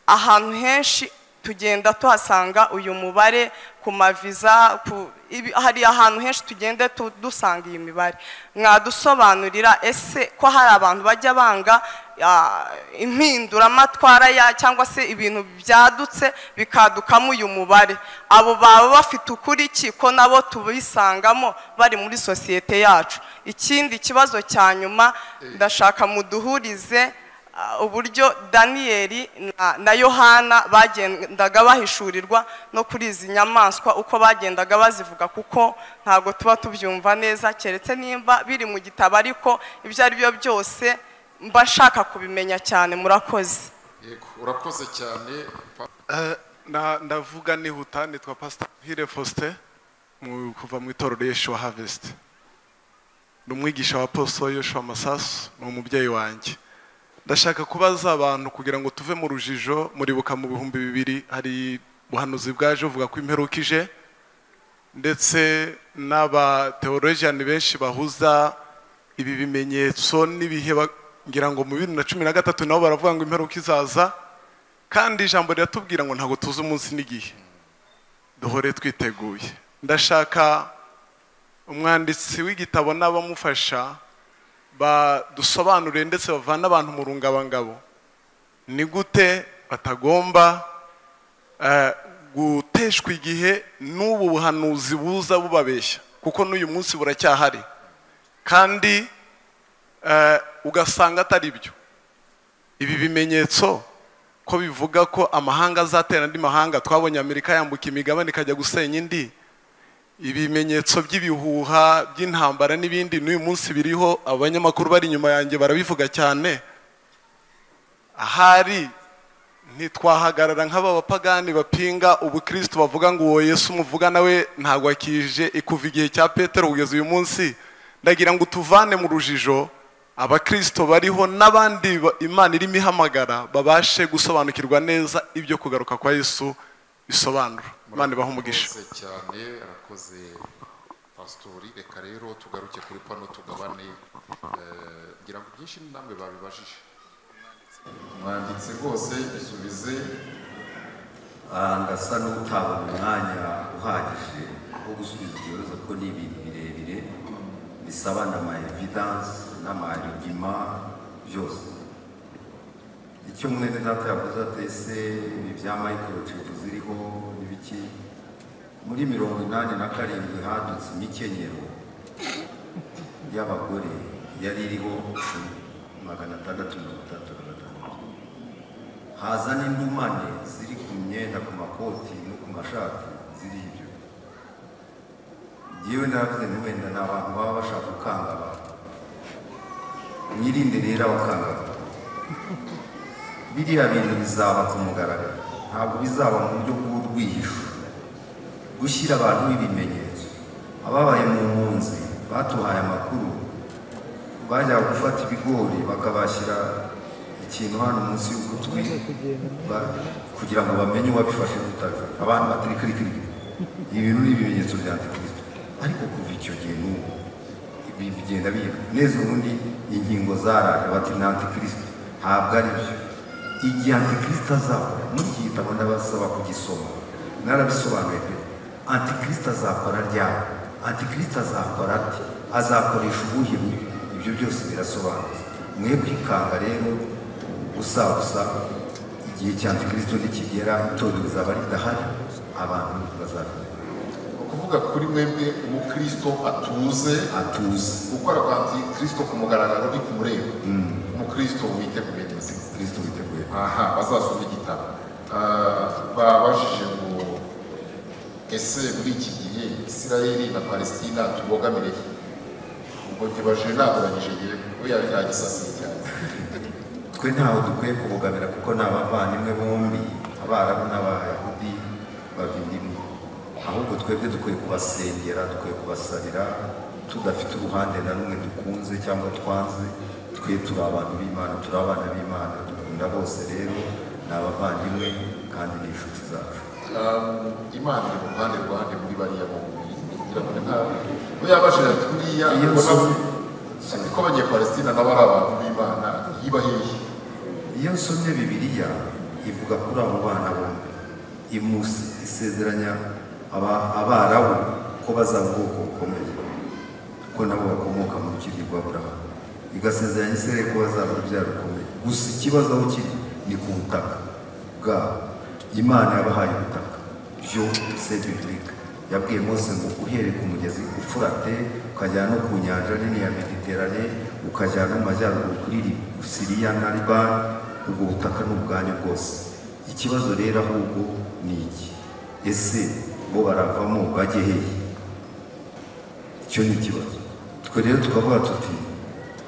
Ahantu henshi tugenda tuhasanga uyu mubare ku maviza, hari ahantu henshi tugenda dusanga iyi mibare. Mwadusobanurira ese ko hari abantu bajya banga impinduramatwara ya cyangwa se ibintu byadutse bikadukamo uyu mubare, abo baba bafite ukuri ki ko nabo tubisangamo bari muri sosiyete yacu? Ikindi kibazo cya nyuma, ndashaka muduhurize uburyo Daniyeli na Yohana bagendaga bahishurirwa no kuri izi nyamaswa, uko bagendaga bazivuga, kuko ntabwo tuba tubyumva neza keretse nimba biri mu gitabo, ariko ibyo ari byo byose mba nshaka kubimenya cyane. Murakoze. Yego, urakoze cyane. Ndavuga nihuta, nitwa Pastor Hire Faustin kuva mu itorero Yeshua Harvest. Ni umwigisha wa Apostle Yoshua Masasu, ni umubyeyi wanjye. Ndashaka kubaza abantu kugira ngo tuve mu rujijo. Muribuka mu 2000 hari buhanuzi bwaje buvuga ko imperuka ije, ndetse n'aba theologian benshi bahuza ibi bimenyetso n'ibihe, ngira ngo mu 2013 nabo baravuga ngo imperuka izaza, kandi ijambo riratubwira ngo ntago tuzi umunsi n'igihe, duhore twiteguye. Ndashaka umwanditsi w'igitabo n'abamufasha badusobanurire ndetse bavana abantu mu rungabangabo, ni gute batagomba guteshwa igihe n'ubu buhanuzi buza bubabeshya, kuko n'uyu munsi buracyahari. Kandi ugasanga atari byo. Ibi bimenyetso ko bivuga ko amahanga azatera andi mahanga, twabonye Amerika yambuka imigabane ikajya gusenya indi. Ibimenyetso by'ibihuha by'intambara n'ibindi n'uyu munsi biriho, abanyamakuru bari inyuma yanjye barabivuga cyane. Ahari ntitwahagarara nk'aba bapagani bapinga ubukristo bavuga ngo uwo Yesu muvuga nawe ntabwo akije kuva igihe cya Petero kugeza uyu munsi. Ndagira ngo tuvane mu rujijo abakristo bariho n'abandi Imana irimo ihamagara babashe gusobanukirwa neza ibyo kugaruka kwa Yesu bisobanura. Imana ibahe umugisha cyane. Arakoze pastori. Reka rero tugaruke kuri pano tugabane, ngira ngo byinshi namwe babibajije. Mwanditse rwose bisubize. Ndasa n'utabona umwanya uhagije wo gusubiza ikibazo ko ni ibintu birebire bisaba n'ama evidence n'ama argument byose. Icyo mwene data yavuze ati ese ibi bya microchip ziriho n'ibiki, muri 87 hadutse imikenyero y'abagore yari iriho 666, haza n'indumane ziri ku myenda, ku makoti no ku mashati ziriho ibyo. Njyewe naravuze nti wenda ni abantu baba bashaka gukanga abantu, mwirinde rero abakanga abantu. Biriya bintu bizaba ku mugaragaro, ntabwo bizaba mu buryo bw'urwihisho. Gushyira abantu ibimenyetso, ababaye mu mpunzi batuhaye amakuru, bajyaga gufata ibigori bakabashyira ikintu hano munsi y'ugutwi kugira ngo bamenye uwabifashe n'utabifashe. Abantu batiri kiri kiri, ibintu ni ibimenyetso bya Antikristo. Ariko kuva icyo gihe n'ubu ibi bigenda bihinduka neza. Ubundi ingingo zaraje bati ni Antikristo, ntabwo ari byo. Igihe Antikristo azakora, muri iki gitabo ndabasaba kugisoma, narabisobanuye pe. Antikristo azakora ryari? Antikristo azakora ate? Azakoresha ubuhe buryo? Ibyo byose birasobanutse. Mwe kwikanga rero gusa gusa, igihe cya Antikristo nikigera itorero rizaba ridahari, abantu bazabimenya. Ukuvuga kuri mwebwe umukristo atuze, gukora kwa Antikristo ku mugaragaro ni kumureba. Umukristo witeguye neza. Kristo witeguye. Aha bazasoma igitabo. Babajije ngo ese muri iki gihe Isirayeli na Palestina tubogamire he? Ubwo ntibaje naguranyije yewe, we yagisasiye cyane. Twe ntaho dukwiye kubogamira kuko ni abavandimwe bombi, Abarabu n'Abayahudi bava indimwe. Ahubwo twebwe dukwiye kubasengera, dukwiye kubasabira, tudafite uruhande na rumwe dukunze cyangwa twanze. Twe turi abantu b'Imana, turi abana b'Imana, dukunda bose. Rero ni abavandimwe kandi ni inshuti zacu. Imana iri mu ruhande rwande muri bariya bombi. Ngira ngo nta we yabashije ati buriya ko Abanyepalestina nabo ari abantu b'Imana, yiba hehe? Iyo nsomye Bibiliya ivuga kuri abo bana bombi, isezeranya Abarabu ko bazaba ubwoko bukomeye, ko nabo bakomoka mu rukiri rwa Aburahamu, igasezeranya Isirayeli ko bazaba urubyaro rukomeye. Gusa ikibazo aho kiri ni ku butaka bwabo. Imana yabahaye ubutaka, byo c'est biblique. Yabwiye Mose ngo uhereye ku mugezi Ufurate ukajyana no ku nyanja nini ya Mediterane, ukajyana no mu majyaruguru kuri Siriya na Libani, ubwo butaka ni ubwanyu bwose. Ikibazo rero ahubwo ni iki: ese bo baravamo bajye hehe? Icyo ni ikibazo. Twe rero tukavuga tuti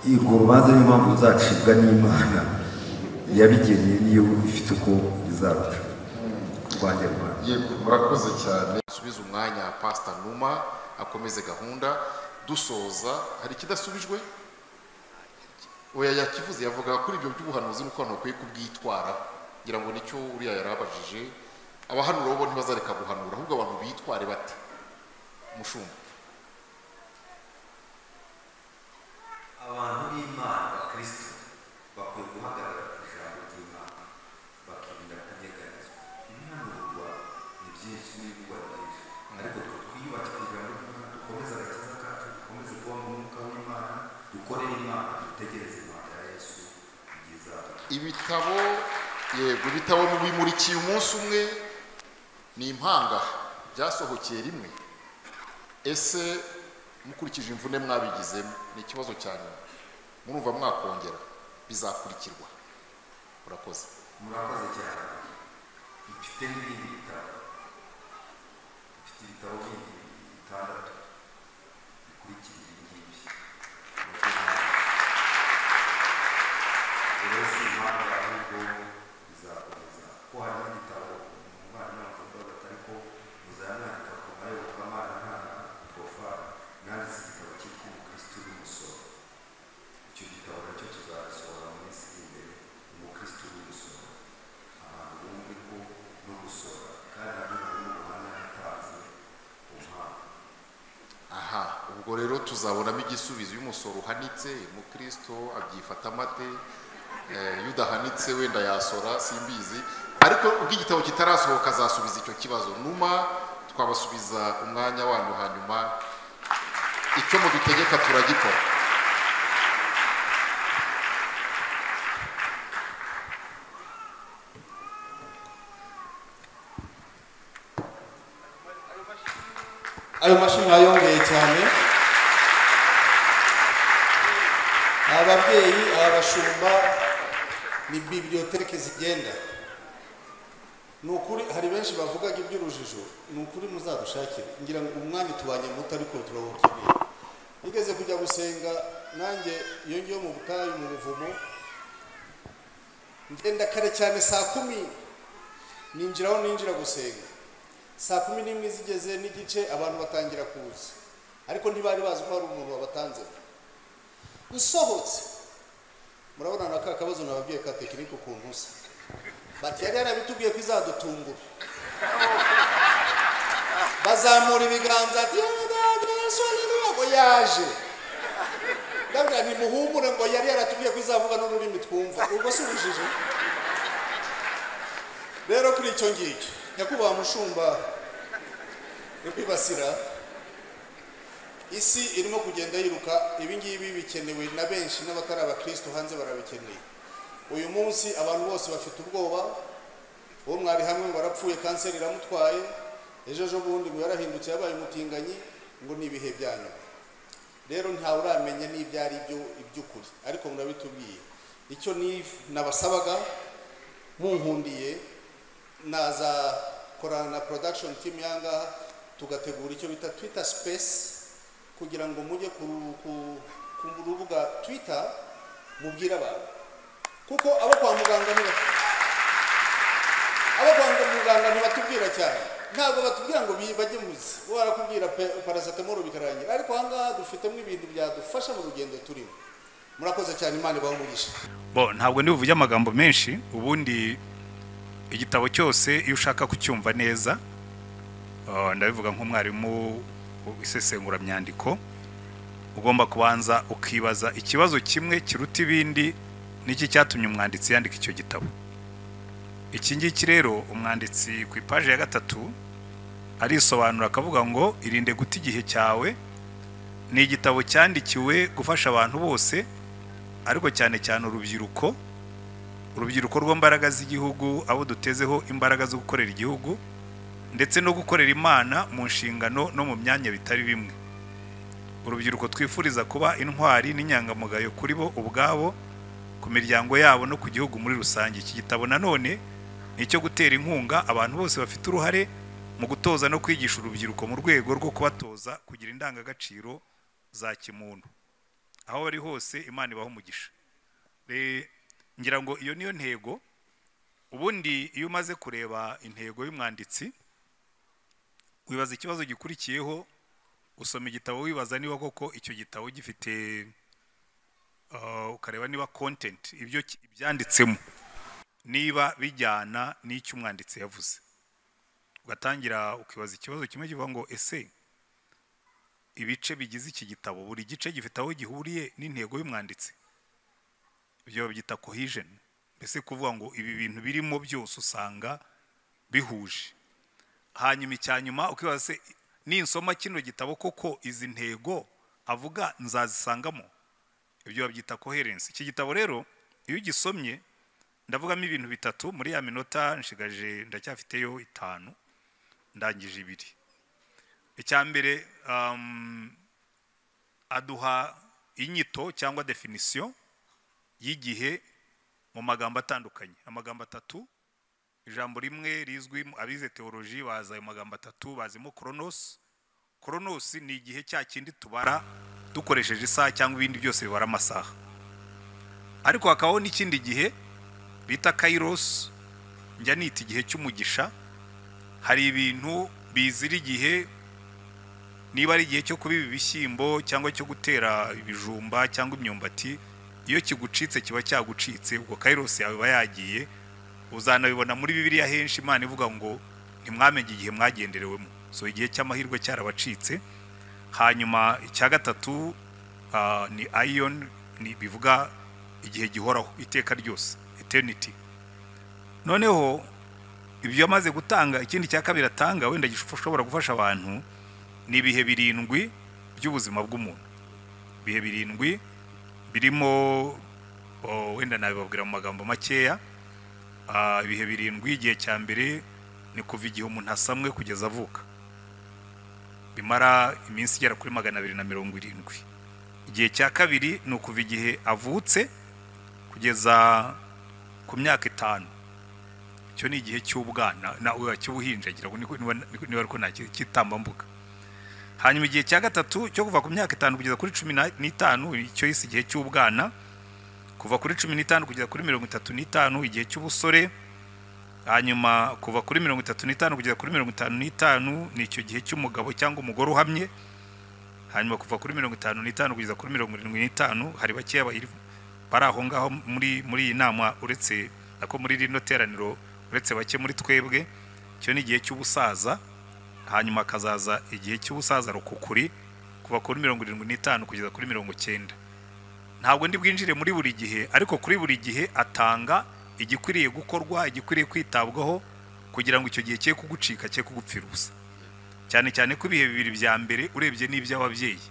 urwo rubanza niyo mpamvu ruzacibwa n'Imana yabigennye, niyo ifite uko izaruca. Rwanjye Rwanda. Yego, murakoze cyane. Subiza umwanya Pastor Numa akomeze gahunda. Dusoza, hari ikidasubijwe? Oya, yakivuze, yavugaga kuri ibyo by'ubuhanuzi n'uko abantu bakwiye kubwitwara. Ngira ngo nicyo uriya yarabajije. Abahanura bo ntibazareka guhanura, ahubwo abantu bitware bate? Mushumba. Abantu b'Imana, Abakristo, bakwiye guhagarara ku ijambo ry'Imana, bakirinda kunyeganyezwa. Ibihanurwa ni byinshi n'ibivugwa ni byinshi, ariko twe twiyubake ku ijambo ry'Imana, dukomeze agakiza kacu, dukomeze kuba mu mwuka w'Imana, dukorere Imana, dutegereze Imana ya Yesu igihe izaba. Ibitabo, yego, ibitabo mubimurikiye umunsi umwe, ni impanga byasohokeye rimwe. Ese Mukurikije imvune mwabigizemo, ni ikibazo cya nyuma, murumva mwakongera bizakurikirwa. Murakoze. Murakoze cyane. Mfite n'ibindi bitabo, mfite ibitabo bindi 6 bikurikira ibi ngibi. Rero si impamvu, ahubwo bizakomeza, ko hari n'igitabo umuvandimwe wavugaga, ariko muzayamwandika ku mayobokamana nta gofa. Nanditse igitabo cyitwa Umukristo n'umusoro. Icyo gitabo nacyo tuzagisohora mu minsi iri imbere. Umukristo n'umusoro, abantu bumve ko no gusora kandi nabyo harimo ubuhamya natanze ku mpamvu. Aha ubwo rero tuzabonamo igisubizo. Iyo umusoro uhanitse, umukristo abyifata amate? Iyo udahanitse wenda yasora, simbizi. Ariko ubwo igitabo kitarasohoka azasubiza icyo kibazo. Numa twabasubiza umwanya wanyu, hanyuma icyo mudutegeka turagikora. Ayo mashyi mwayongeye cyane. Ababyeyi, abashumba, ni bibliothèque zigenda. Ni ukuri hari benshi bavugaga iby'urujijo. Ni ukuri muzadushakire, ngira ngo umwanya tubanye muto, ariko turawukeneye. Nigeze kujya gusenga nanjye iyo ngiyo mu butayu, mu buvumo. Ngenda kare cyane, saa 10 ninjiraho, ninjira gusenga saa 11 zigeze n'igice, abantu batangira kuza, ariko ntibari bazi ko hari umuntu wabatanze. Usohotse, murabona na ka kabazo nababwiye ka technique ukuntu usa, bati yari yarabitubwiye ko izadutungura. Bazamura ibiganza ati "Yesu, haleluya," ngo yaje. Ndabwira nti muhumure, ngo yari yaratubwiye ko izavuga n'ururimi twumva. Ubwo si ubujiji? Rero kuri icyo ngicyo, nyakubahwa mushumba rwibasira, isi irimo kugenda yiruka. Ibi ngibi bikenewe na benshi, n'abatari abakristo hanze barabikeneye. Uyu munsi abantu bose bafite ubwoba. Uwo mwari hamwe ngo arapfuye, kanseri iramutwaye, ejo ejo bundi ngo yarahindutse, yabaye umutinganyi, ngo ni ibihe bya nyuma. Rero ntawe uramenya n'ibyo ari byo iby'ukuri, ariko murabitubwiye. Icyo ni nabasabaga, munkundiye nazakorana na production team yangaha, tugategura icyo bita Twitter Space, kugira ngo mujye ku rubuga Twitter mubwire abantu, kuko abo kwa muganga niba abo kwa muganga ntibatubwira cyane, ntabwo batubwira ngo bajye muzi bo, barakubwira paracetamol bikarangira. Ariko ahangaha dufitemo ibintu byadufasha mu rugendo turimo. Murakoze cyane, Imana ibahe umugisha. Bo ntabwo ndibuvuge amagambo menshi. Ubundi igitabo cyose iyo ushaka kucyumva neza, ndabivuga nk'umwarimu isesenguramyandiko, ugomba kubanza ukibaza ikibazo kimwe kiruta ibindi: niki cyatumye umwanditsi yandika icyo gitabo? Iki ngiki rero, umwanditsi ku ipaji ya 3 arisobanura, akavuga ngo "Irinde guta igihe cyawe" ni igitabo cyandikiwe gufasha abantu bose, ariko cyane cyane urubyiruko, urubyiruko rw'imbaraga z'igihugu, abo dutezeho imbaraga zo gukorera igihugu ndetse no gukorera Imana mu nshingano no mu myanya bitari bimwe, urubyiruko twifuriza kuba intwari n'inyangamugayo kuri bo ubwabo, ku miryango yabo no ku gihugu muri rusange. Iki gitabo nanone ni icyo gutera inkunga abantu bose bafite uruhare mu gutoza no kwigisha urubyiruko, mu rwego rwo kubatoza kugira indangagaciro za kimuntu aho bari hose. Imana ibaha umugisha. Ngira ngo iyo niyo ntego. Ubundi iyo umaze kureba intego y'umwanditsi, wibaza ikibazo gikurikiyeho. Usoma igitabo wibaza niba koko icyo gitabo gifite, ukareba niba content, ibyo ibyanditsemo, niba bijyana n'icyo umwanditsi yavuze. Ugatangira ukibaza ikibazo kimwe kivuga ngo ese ibice bigize iki gitabo, buri gice gifite aho gihuriye n'intego y'umwanditsi? Ibyo babyita cohesion, mbese kuvuga ngo ibi bintu birimo byose usanga bihuje. Hanyuma icya nyuma ukibaza se ninsoma kino gitabo koko izi ntego avuga nzazisangamo? Ibyo babyita coherence. Iki gitabo rero iyo ugisomye, ndavugamo ibintu bitatu muri ya minota nshigaje, ndacyafiteyo 5, ndangije ibiri. Icya mbere, Aduha inyito cyangwa definition y'igihe mu magambo atandukanye, amagambo atatu. Ijambo rimwe rizwi, abize theology baza ayo magambo atatu, bazimo chronos. Chronos ni igihe cya kindi tubara dukoresheje isaha cyangwa ibindi byose bibara amasaha. Ariko hakabaho n'ikindi gihe bita kairos, njya nita igihe cy'umugisha. Hari ibintu bizira igihe, niba ari igihe cyo kubiba ibishyimbo cyangwa cyo gutera ibijumba cyangwa imyumbati, iyo kigucitse kiba cyagucitse, ubwo kairos yawe iba yagiye. Uzanabibona muri Bibiliya henshi Imana ivuga ngo ntimwamenye igihe mwagenderewemo. So igihe cy'amahirwe cyarabacitse. Hanyuma icya gatatu ni aion, ni bivuga igihe gihoraho iteka ryose, eternity. Noneho ibyo yamaze gutanga, ikindi cya kabiri atanga wenda gishobora gufasha abantu ni ibihe birindwi by'ubuzima bw'umuntu. Ibihe birindwi birimo, wenda nabibabwira mu magambo makeya. Ibihe birindwi, igihe cya mbere ni kuva igihe umuntu asamwe kugeza avuka, bimara iminsi igera kuri 270. Igihe cya kabiri ni ukuva igihe avutse kugeza ku myaka 5. Icyo ni igihe cy'ubwana na cy'ubuhinja, ngira ngo niba ariko nta cyitambambuga. Hanyuma igihe cya gatatu cyo kuva ku myaka 5 kugeza kuri 15, icyo yise igihe cy'ubwana. Kuva kuri 15 kugeza kuri 35, igihe cy'ubusore. Hanyuma kuva kuri 35 kugeza kuri 55 ni icyo gihe cy'umugabo cyangwa umugore uhamye. Hanyuma kuva kuri 55 kugeza kuri 75, hari bakeya bari aho ngaho muri iyi nama, uretse nako muri rino teraniro, uretse bake muri twebwe, icyo ni igihe cy'ubusaza. Hanyuma hakazaza igihe cy'ubusaza rukukuri, kuva kuri 75 kugeza kuri 90. Ntabwo ndi bwinjire muri buri gihe, ariko kuri buri gihe atanga igikwiriye gukorwa, igikwiriye kwitabwaho kugira ngo icyo gihe cye kugucika, cye kugupfira ubusa. Cyane cyane ko ibihe bibiri bya mbere urebye n'iby'ababyeyi,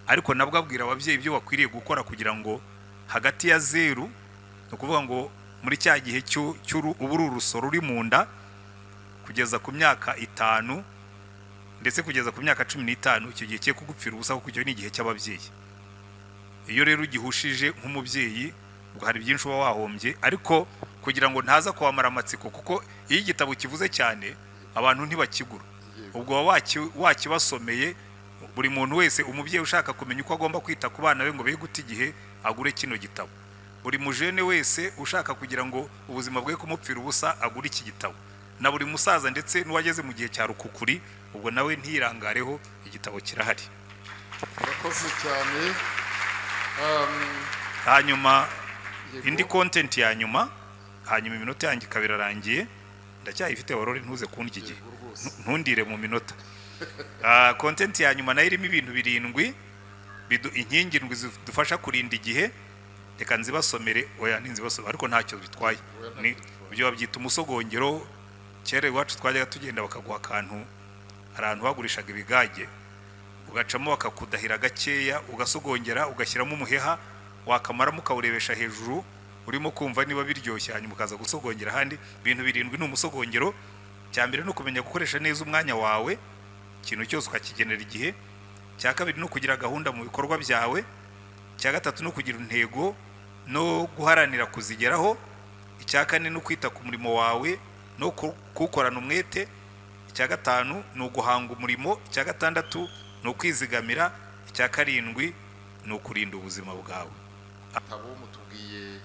ariko nabwo abwira ababyeyi ibyo bakwiriye gukora kugira ngo hagati ya 0, ni ukuvuga ngo muri cya gihe ubu uri urusoro uri mu nda, kugeza ku myaka 5 ndetse kugeza ku myaka 15, icyo gihe cye kugupfira ubusa, kuko icyo ni igihe cy'ababyeyi. Iyo rero ugihushije nk'umubyeyi, ubwo hari byinshi uba wahombye. Ariko kugira ngo ntaza kuwamara amatsiko, kuko iyo igitabo kivuze cyane abantu ntibakigura, ubwo uba wakibasomeye. Buri muntu wese, umubyeyi ushaka kumenya uko agomba kwita ku bana be ngo be guta igihe, agure kino gitabo. Buri mujene wese ushaka kugira ngo ubuzima bwe kumupfira ubusa, agure iki gitabo. Na buri musaza ndetse n'uwageze mu gihe cya rukukuri, ubwo nawe ntirangareho, igitabo kirahari. Murakoze cyane. Hanyuma indi content ya nyuma, hanyuma iminota yanjye ikaba irarangiye, ndacyayifite warore, ntuze kundya igihe, ntundire mu minota. Content ya nyuma nayo irimo ibintu birindwi, inkingi ndwi zidufasha kurinda igihe. Reka nzibasomere. Oya, ninzibasomere ariko ntacyo bitwaye, ni ibyo babyita umusogongero. Kera iwacu twajyaga tugenda bakaguha akantu, hari ahantu bagurishaga ibigage, ugacamo bakakudahira gakeya, ugasogongera, ugashyiramo umuheha, wakamaramo ukawurebesha hejuru urimo kumva niba biryoshye, hanyuma ukaza gusogongera ahandi. Ibintu birindwi ni umusogongero. Cya mbere ni ukumenya gukoresha neza umwanya wawe, ikintu cyose ukakigenera igihe. Cya kabiri ni ukugira gahunda mu bikorwa byawe. Icya gatatu ni ukugira intego no guharanira kuzigeraho. Icya kane ni ukwita ku murimo wawe no kuwukorana umwete. Icya gatanu ni uguhanga umurimo. Icya gatandatu ni ukwizigamira. Icya karindwi ni ukurinda ubuzima bwawe. Gitabo mutubwiye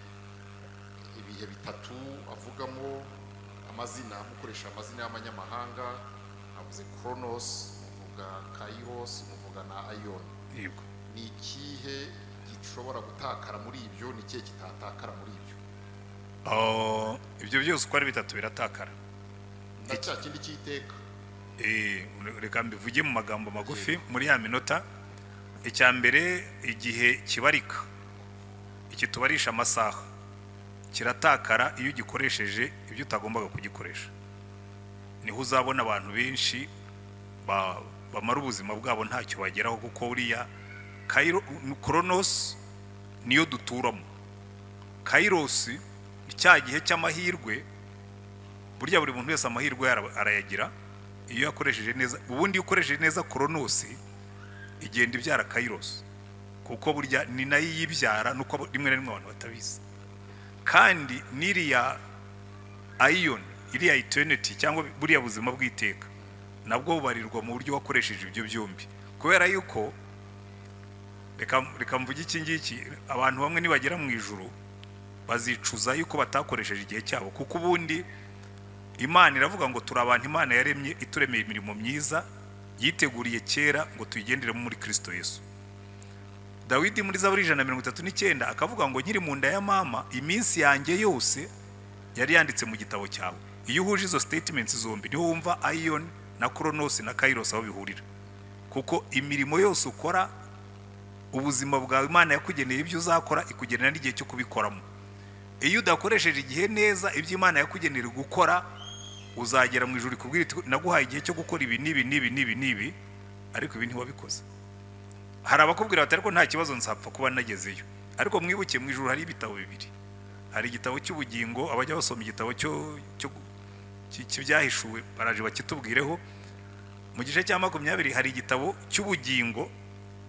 ibihe bitatu avugamo amazina, mukoresha amazina y'amanyamahanga. Avuze Chronos, muvuga Kairos, muvuga na Aion. Yego. Ni ikihe gishobora gutakara muri ibyo? Ni ikihe kitatakara muri ibyo? Oh, ibyo byose uko ari bitatu biratakara. Na cya kindi cy'iteka? Reka mbivuge mu magambo magufi muri ya minota. Icya mbere, igihe kibarika, iki tubarisha amasaha, kiratakara iyo ugikoresheje ibyo utagombaga kugikoresha. Niho uzabona abantu benshi bamara ubuzima bwabo ntacyo bageraho, kuko uriya Chronos niyo duturamo. Kairos ni cya gihe cy'amahirwe. Burya buri muntu wese amahirwe arayagira iyo yakoresheje neza. Ubundi iyo ukoresheje neza Chronos, igenda ibyara Kairos. Kuko burya ni nayo iyibyara, nuko rimwe na rimwe abantu batabizi. Kandi n'iriya aion, iriya eternity cyangwa buriya buzima bw'iteka, nabwo bubarirwa mu buryo wakoresheje ibyo byombi. Kubera yuko reka mvuge iki ngiki, abantu bamwe nibagera mu ijuru bazicuza yuko batakoresheje igihe cyabo, kuko ubundi Imana iravuga ngo turi abantu Imana yaremye ituremeye imirimo myiza yiteguriye kera ngo tuyigenderemo muri Kristo Yesu. Dawidi muri Zaburi 139 akavuga ngo nkiri mu nda ya mama iminsi yanjye yose yari yanditse mu gitabo cyawe. Iyo uhuje izo statements zombi niho wumva aion na Kronos na Kairos aho bihurira, kuko imirimo yose ukora, ubuzima bwawe Imana yakugeneye ibyo uzakora, ikugenera n'igihe cyo kubikoramo. Iyo udakoresheje igihe neza ibyo Imana yakugenera gukora, uzagera mu ijuru ikubwira iti naguhaye igihe cyo gukora ibi n'ibi n'ibi n'ibi n'ibi, ariko ibi ntiwabikoze. Hari abakubwira bati ariko nta kibazo nzapfa kuba nagezeyo. Ariko mwibuke mu ijuru hari ibitabo bibiri, hari igitabo cy'ubugingo, abajya basoma igitabo cyo cy'ibyahishuwe baraje bakitubwireho. Mu gice cya 20 hari igitabo cy'ubugingo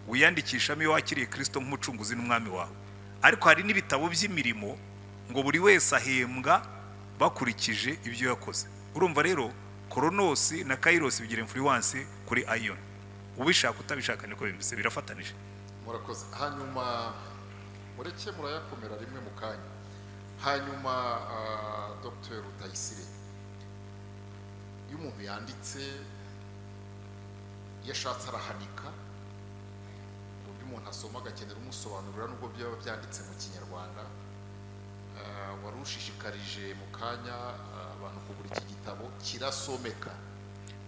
wiyandikishamo iyo wakiriye Kristo nk'umucunguzi n'umwami wawe. Ariko hari n'ibitabo by'imirimo ngo buri wese ahembwa bakurikije ibyo yakoze. Urumva rero Kronos na Kairos bigira influence kuri aion. Ubishaka utabishaka niko bimeze, birafatanije. Murakoze. Hanyuma mureke murayakomera rimwe mu kanya. Hanyuma Dr. Rutayisire, iyo umuntu yanditse yashatse arahanika, uburyo umuntu asoma agakenera umusobanurira nubwo byaba byanditse mu Kinyarwanda. Wari ushishikarije mu kanya abantu kugura iki gitabo, kirasomeka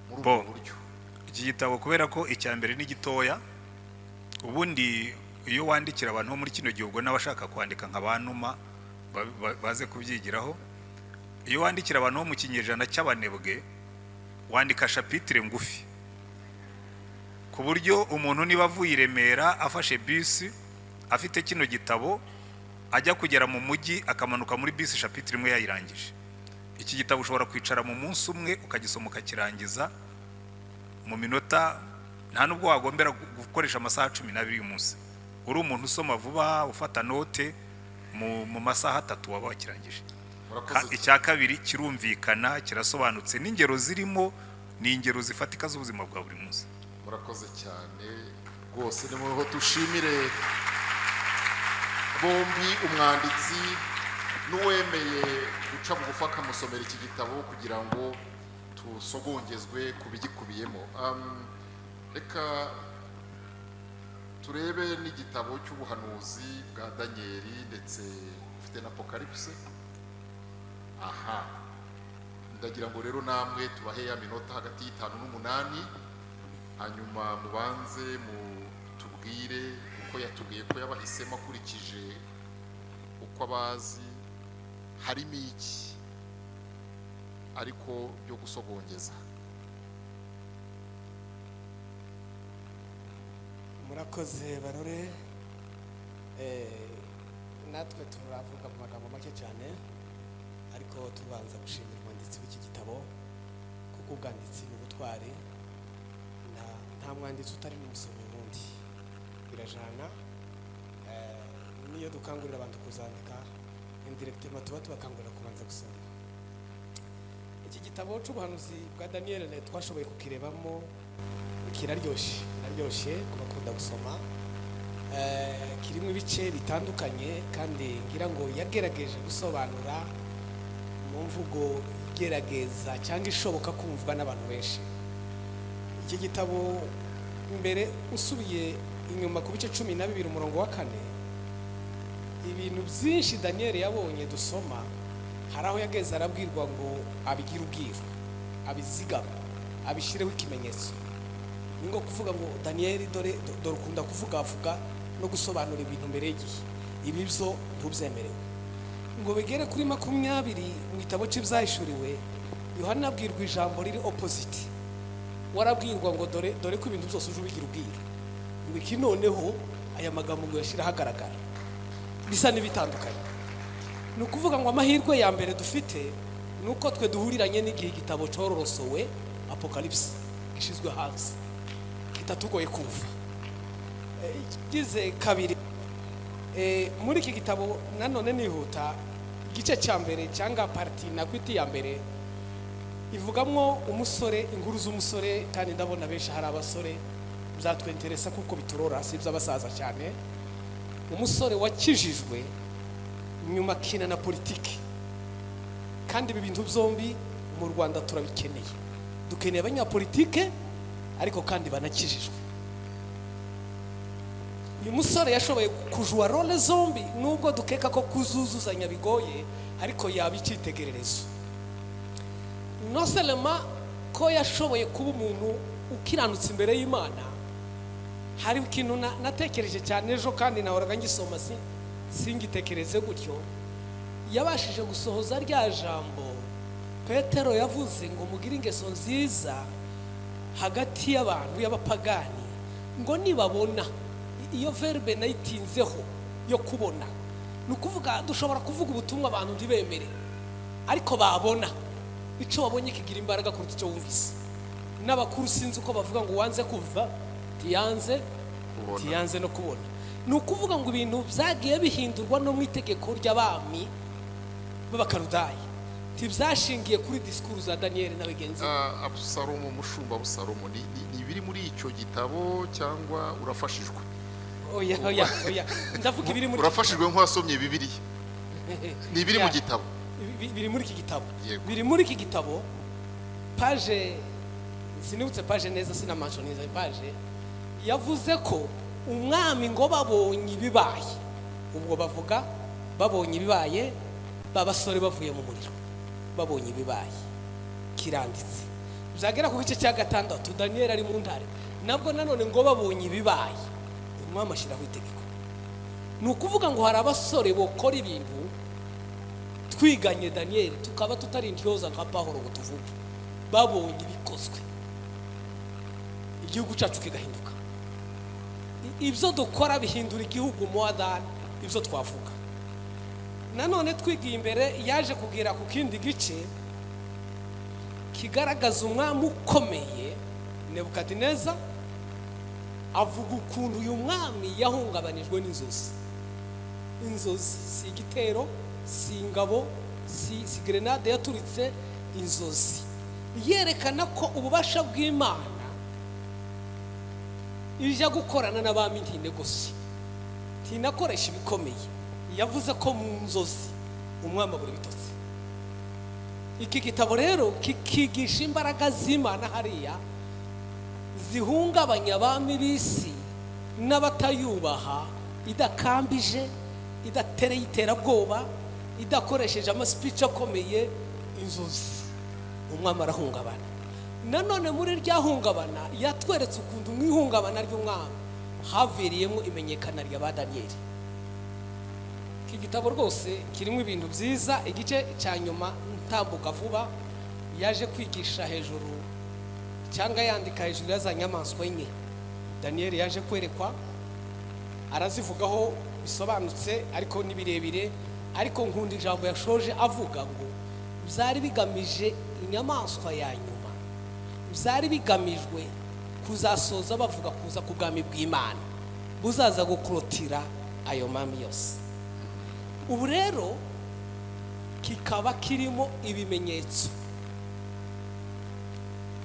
muri ubwo buryo. Iki gitabo kubera ko icya mbere ni gitoya, ubundi iyo wandikira abantu bo muri kino gihugu n'abashaka kwandika nka banuma baze kubyigiraho, iyo wandikira abantu bo mu kinyejana cy'abanebwe wandika chapitre ngufi, ku buryo umuntu niba avuye i Remera afashe bisi afite kino gitabo ajya kugera mu mujyi akamanuka muri bisi chapitre imwe yayirangije. Iki gitabo ushobora kwicara mu munsi umwe ukagisoma ukakirangiza mu minota, nta nubwo wagombera gukoresha amasaha 12 y'umunsi. Uri umuntu usoma vuba ufata note, mu masaha 3 waba wakirangije. Icya kabiri kirumvikana, kirasobanutse, n'ingero zirimo ni ingero zifatika z'ubuzima bwa buri munsi. Murakoze cyane rwose, nimuho tushimire bombi, umwanditsi n'uwemeye guca bugufi akamusomera iki gitabo kugira ngo tusogongezwe ku bigikubiyemo. Reka turebe n'igitabo cy'ubuhanuzi bwa Danieli ndetse ufite na Apocalypse. Aha ndagira ngo rero namwe tubahe ya minota hagati y'5 n'8, hanyuma mubanze mutubwire uko yatubwiye ko yabahisemo akurikije uko abazi, harimo iki ariko byo gusogongeza. Murakoze Barore. Natwe turavuga mu magambo make cyane, ariko tubanza gushimira umwanditsi w'iki gitabo, kuko ubwanditsi ni ubutwari, nta mwanditsi utari n'umusomyi wundi, birajana. Niyo dukangurira abantu kuzandika indirectement tuba tubakangurira kubanza gusoma. Iki gitabo cy'ubuhanuzi bwa Daniel twashoboye kukirebamo, kiraryoshye, kiraryoshye ku bakunda gusoma. Kirimo ibice bitandukanye kandi ngira ngo yagerageje gusobanura mu mvugo igerageza cyangwa ishoboka kumvwa n'abantu benshi. Iki gitabo mbere usubiye inyuma ku bice 12 umurongo wa 4, ibintu byinshi Daniel yabonye dusoma, hari aho yageze arabwirwa ngo abigire ubwiru, abizigama, abishyireho ikimenyetso. Ni ngo kuvuga ngo Daniel dore dore ukunda kuvuga avuga no gusobanura ibintu mbere y'igihe, ibi byo ntubyemerewe. Ngo bigere kuri 20 mu gitabo cy'ibyahishuriwe, Yohana abwirwa ijambo riri opposite. Warabwirwa ngo dore dore ko ibintu byose uje ubigira ubwiru, ngo iki noneho aya magambo ngo yashira ahagaragara bisa n'ibitandukanye. Ni ukuvuga ngo amahirwe ya mbere dufite ni uko twe duhuriranye n'igihe igitabo cyororosowe Apocalypse gishizwe hanze, kitatugoye kumva. Ikigize kabiri, muri iki gitabo nanone nihuta, igice cya mbere cyangwa partie nakwita iya mbere ivugamwo umusore, inkuru z'umusore, kandi ndabona benshi hari abasore byatwenteresa kuko biturora, si iby'abasaza cyane. Umusore wakijijwe nyuma akina na politiki, kandi ibi bintu byombi mu Rwanda turabikeneye. Dukeneye abanyapolitike ariko kandi banakijijwe. Uyu musore yashoboye kujouer rôle zombi, nubwo dukeka ko kuzuzuzanya bigoye, ariko yaba icyitegererezo. Non seulement ko yashoboye kuba umuntu ukiranutse imbere y'Imana, hari ikintu natekereje cyane ejo kandi nahoraga ngisoma singitekereze gutyo. Yabashije gusohoza rya jambo Petero yavuze ngo mugire ingeso nziza hagati y'abantu y'abapagani, ngo nibabona. Iyo verbe nayitinzeho yo kubona, ni ukuvuga dushobora kuvuga ubutumwa abantu ntibemere, ariko babona icyo babonye kigira imbaraga kuruta icyo wumvise. N'abakuru sinzi uko bavuga ngo wanze kuva tiyanze Kubona. Tiyanze no kubona. Ni ukuvuga ngo ibintu byagiye bihindurwa no mu itegeko ry'abami b'Abakarudayi ntibyashingiye kuri disikuru za Daniyeli na bagenzi be. Abusalomu, mushumba Abusalomu, ni ibiri muri icyo gitabo cyangwa urafashijwe? Oya, oya, oya, ndavuga ibiri muri Urafashijwe nk'uwasomye Bibiliya, ni ibiri mu gitabo? Biri muri iki gitabo. Yego. Biri muri iki gitabo, page, sinibutse page neza, sinamentionniza page. Yavuze ko umwami ngo babonye ibibaye, ubwo bavuga babonye ibibaye babasore bavuye mu muriro, babonye ibibaye, kiranditse. Byagera ku gice cya gatandatu, Daniel ari mu ntare, nabwo nanone ngo babonye ibibaye, umwami ashyiraho itegeko. Ni ukuvuga ngo hari abasore bokora ibintu twiganye Daniel, tukaba tutari intyoza nka Pahoro ngo tuvuge babonye ibikozwe, igihugu cyacu kigahinduka. Ibyo dukora bihindura igihugu more than ibyo twavuga. Nanone twigiye imbere, yaje kugera ku kindi gice kigaragaza umwami ukomeye Nebukadineza, avuga ukuntu uyu mwami yahungabanijwe n'inzozi. Inzozi si igitero, si ingabo, si grenade yaturitse, inzozi yerekana ko ububasha bw'Imana ijya gukorana n'abami ntinegosi, ntinakoresha ibikomeye. Yavuze ko mu nzozi umwami abura ibitotsi. Iki gitabo rero kikigisha imbaraga z'Imana hariya zihungabanya abami b'isi n'abatayubaha, idakambije, idatereye iterabwoba, idakoresheje amaspeech akomeye. Inzozi, umwami arahungabana. Nanone muri rya hungabana yatweretse ukuntu mu ihungabana ry'umwami haviriyemo imenyekana rya ba Daniyeli. Iki gitabo rwose kirimo ibintu byiza. Igice cya nyuma ntambuka vuba, yaje kwigisha hejuru cyangwa yandika hejuru ya za nyamaswa enye Daniyeli yaje kwerekwa, arazivugaho bisobanutse ariko ni birebire. Ariko nkunda ijambo yashoje avuga ngo byari bigamije inyamaswa ya nyuma, byari bigamijwe kuzasoza bavuga kuza ku bwami bw'Imana buzaza gukurotira ayo mami yose. Ubu rero kikaba kirimo ibimenyetso.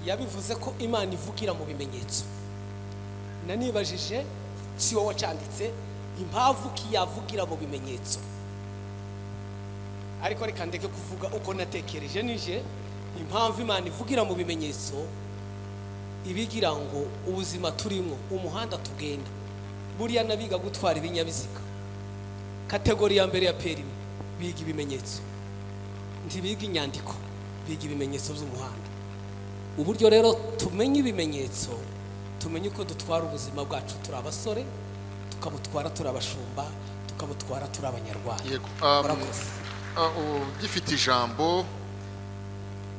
Yabivuze ko Imana ivugira mu bimenyetso. Nanibajije, si wowe wacanditse, impamvu kiyavugira mu bimenyetso, ariko reka ndeke kuvuga uko natekereje nije. Impamvu Imana ivugira mu bimenyetso, ibigira ngo ubuzima turimo, umuhanda tugenda, buriya n'abiga gutwara ibinyabiziga catégorie ya mbere ya permis biga ibimenyetso, ntibiga inyandiko, biga ibimenyetso by'umuhanda. Uburyo rero tumenye ibimenyetso, tumenye uko dutwara ubuzima bwacu turi abasore, tukabutwara turi abashumba, tukabutwara turi Abanyarwanda. Yego. Murakoze. Ugifite ijambo,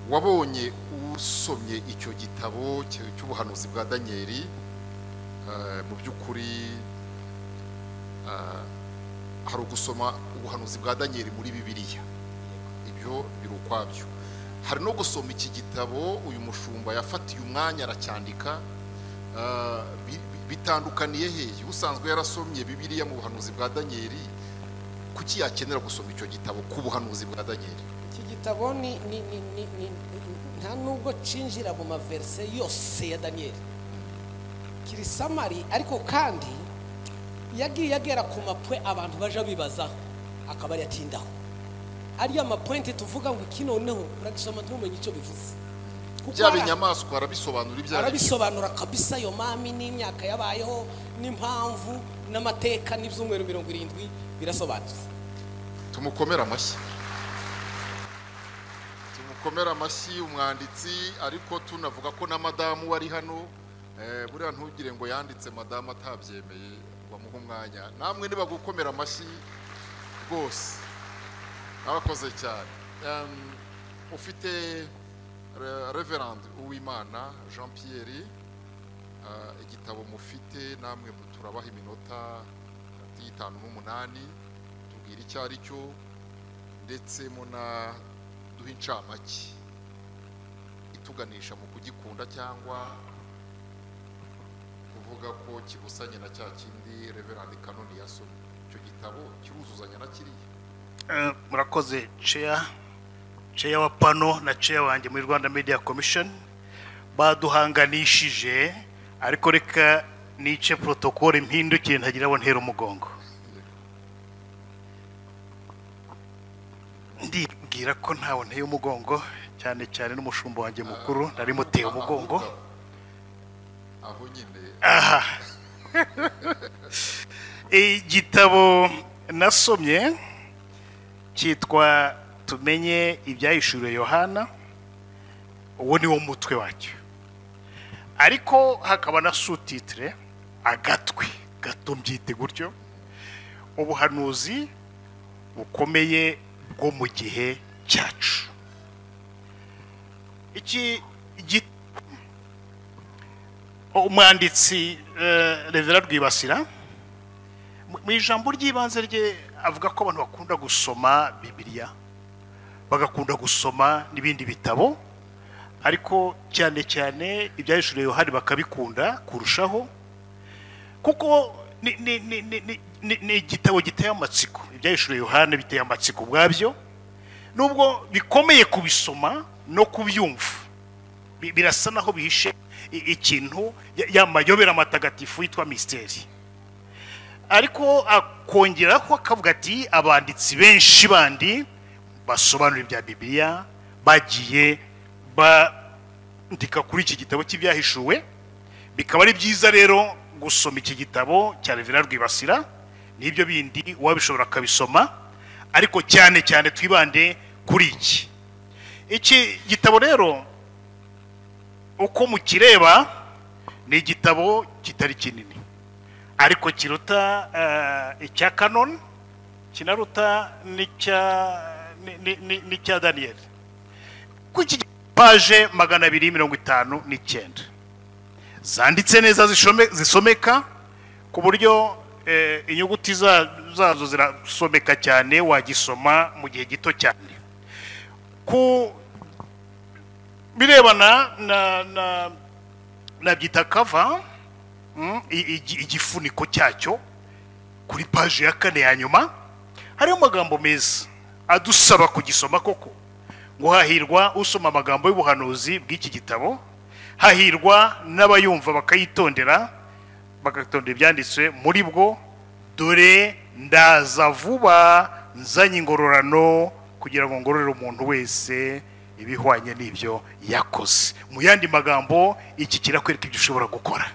wabonye usomye icyo gitabo cy'ubuhanuzi bwa Daniyeli, mu by'ukuri hari ugusoma ubuhanuzi bwa Daniyeli muri Bibiliya, ibyo biri ukwabyo. Hari no gusoma iki gitabo uyu mushumba yafatiye umwanya aracyandika. Bitandukaniye hehe? Usanzwe yarasomye Bibiliya mu buhanuzi bwa Danieli, kuki yakenera gusoma icyo gitabo ku buhanuzi bwa Danieli? Iki gitabo ni nta nubwo cinjira mu maverse yose ya Danieli, kiri summary, ariko kandi yagiye agera ku mapwe abantu baje bibazaho akaba ari atindaho. Ariya mapointe tuvuga ngo iki noneho uragisoma ntumenye icyo bivuze. Bya binyamaswa arabisobanura, ibya arabisobanura kabisa, yo mami n'imyaka yabayeho n'impamvu n'amateka n'ibyumweru 70 birasobanutse. Tumukomera amashyi, tumukomera amashyi umwanditsi. Ariko tunavuga ko na madamu wari hano, buriya ntugire ngo yanditse madamu atabyemeye bamuha umwanya. Namwe nibagukomera amashyi rwose, abakoze cyane. Ufite Reverend Uwimana Jean Pierre, igitabo mufite namwe turabaha iminota hagati y'itanu n'umunani, tubwira icyo ari cyo ndetse muna duha incamake ituganisha mu kugikunda cyangwa kuvuga ko kibusanye na cya kindi Reverend Kanoni yasomye. Icyo gitabo kiruzuzanya na kiriya. Murakoze chair wa pano na chair wanjye muri Rwanda Media Commission baduhanganishije, ariko reka nice protocole mpindukire ntagira abo ntera umugongo. Ndibwira ko ntawe nteye umugongo, cyane cyane n'umushumba wanjye mukuru nari muteye umugongo aho nyine. Aha igitabo nasomye cyitwa Tumenye ibyahishuriwe Yohana, uwo ni wo mutwe wacyo, ariko hakaba na sous-titre agatwe gato mbyite gutyo, ubuhanuzi bukomeye bwo mu gihe cyacu. Iki umwanditsi Reverend Rwibasira mu ijambo ry'ibanze rye avuga ko abantu bakunda gusoma Bibiliya, bagakunda gusoma n'ibindi bitabo, ariko cyane cyane ibyahishuriwe Yohana bakabikunda kurushaho, kuko ni igitabo giteye amatsiko. Ibyahishuriwe Yohana biteye amatsiko ubwabyo, nubwo bikomeye kubisoma no kubyumva, birasa naho bihishe ikintu y'amayobera matagatifu yitwa mysteri. Ariko akongeraho akavuga ati abanditsi benshi bandi basobanura ibya Bibiliya bagiye bandika kuri iki gitabo cy'ibyahishuwe, bikaba ari byiza rero gusoma iki gitabo cya Reverend Rwibasira n'ibyo bindi wabishobora akabisoma, ariko cyane cyane twibande kuri iki. Iki gitabo rero uko mukireba ni igitabo kitari kinini, ariko kiruta icya Canon, kinaruta n'icya Daniel. Ku iki page 259 zanditse neza, zisomeka ku buryo inyuguti zazo zirasomeka cyane, wagisoma mu gihe gito cyane. Ku birebana na nabyita cover, igifuniko cyacyo, kuri page ya 4 ya nyuma hariho amagambo meza adusaba kugisoma koko, ngo hahirwa usoma amagambo y'ubuhanuzi bw'iki gitabo, hahirwa n'abayumva bakayitondera, bagatondera ibyanditswe muri bwo, dore ndaza vuba nzanye ingororano kugira ngo ngororere umuntu wese ibihwanye n'ibyo yakoze. Mu yandi magambo, iki kirakwereka ibyo ushobora gukora.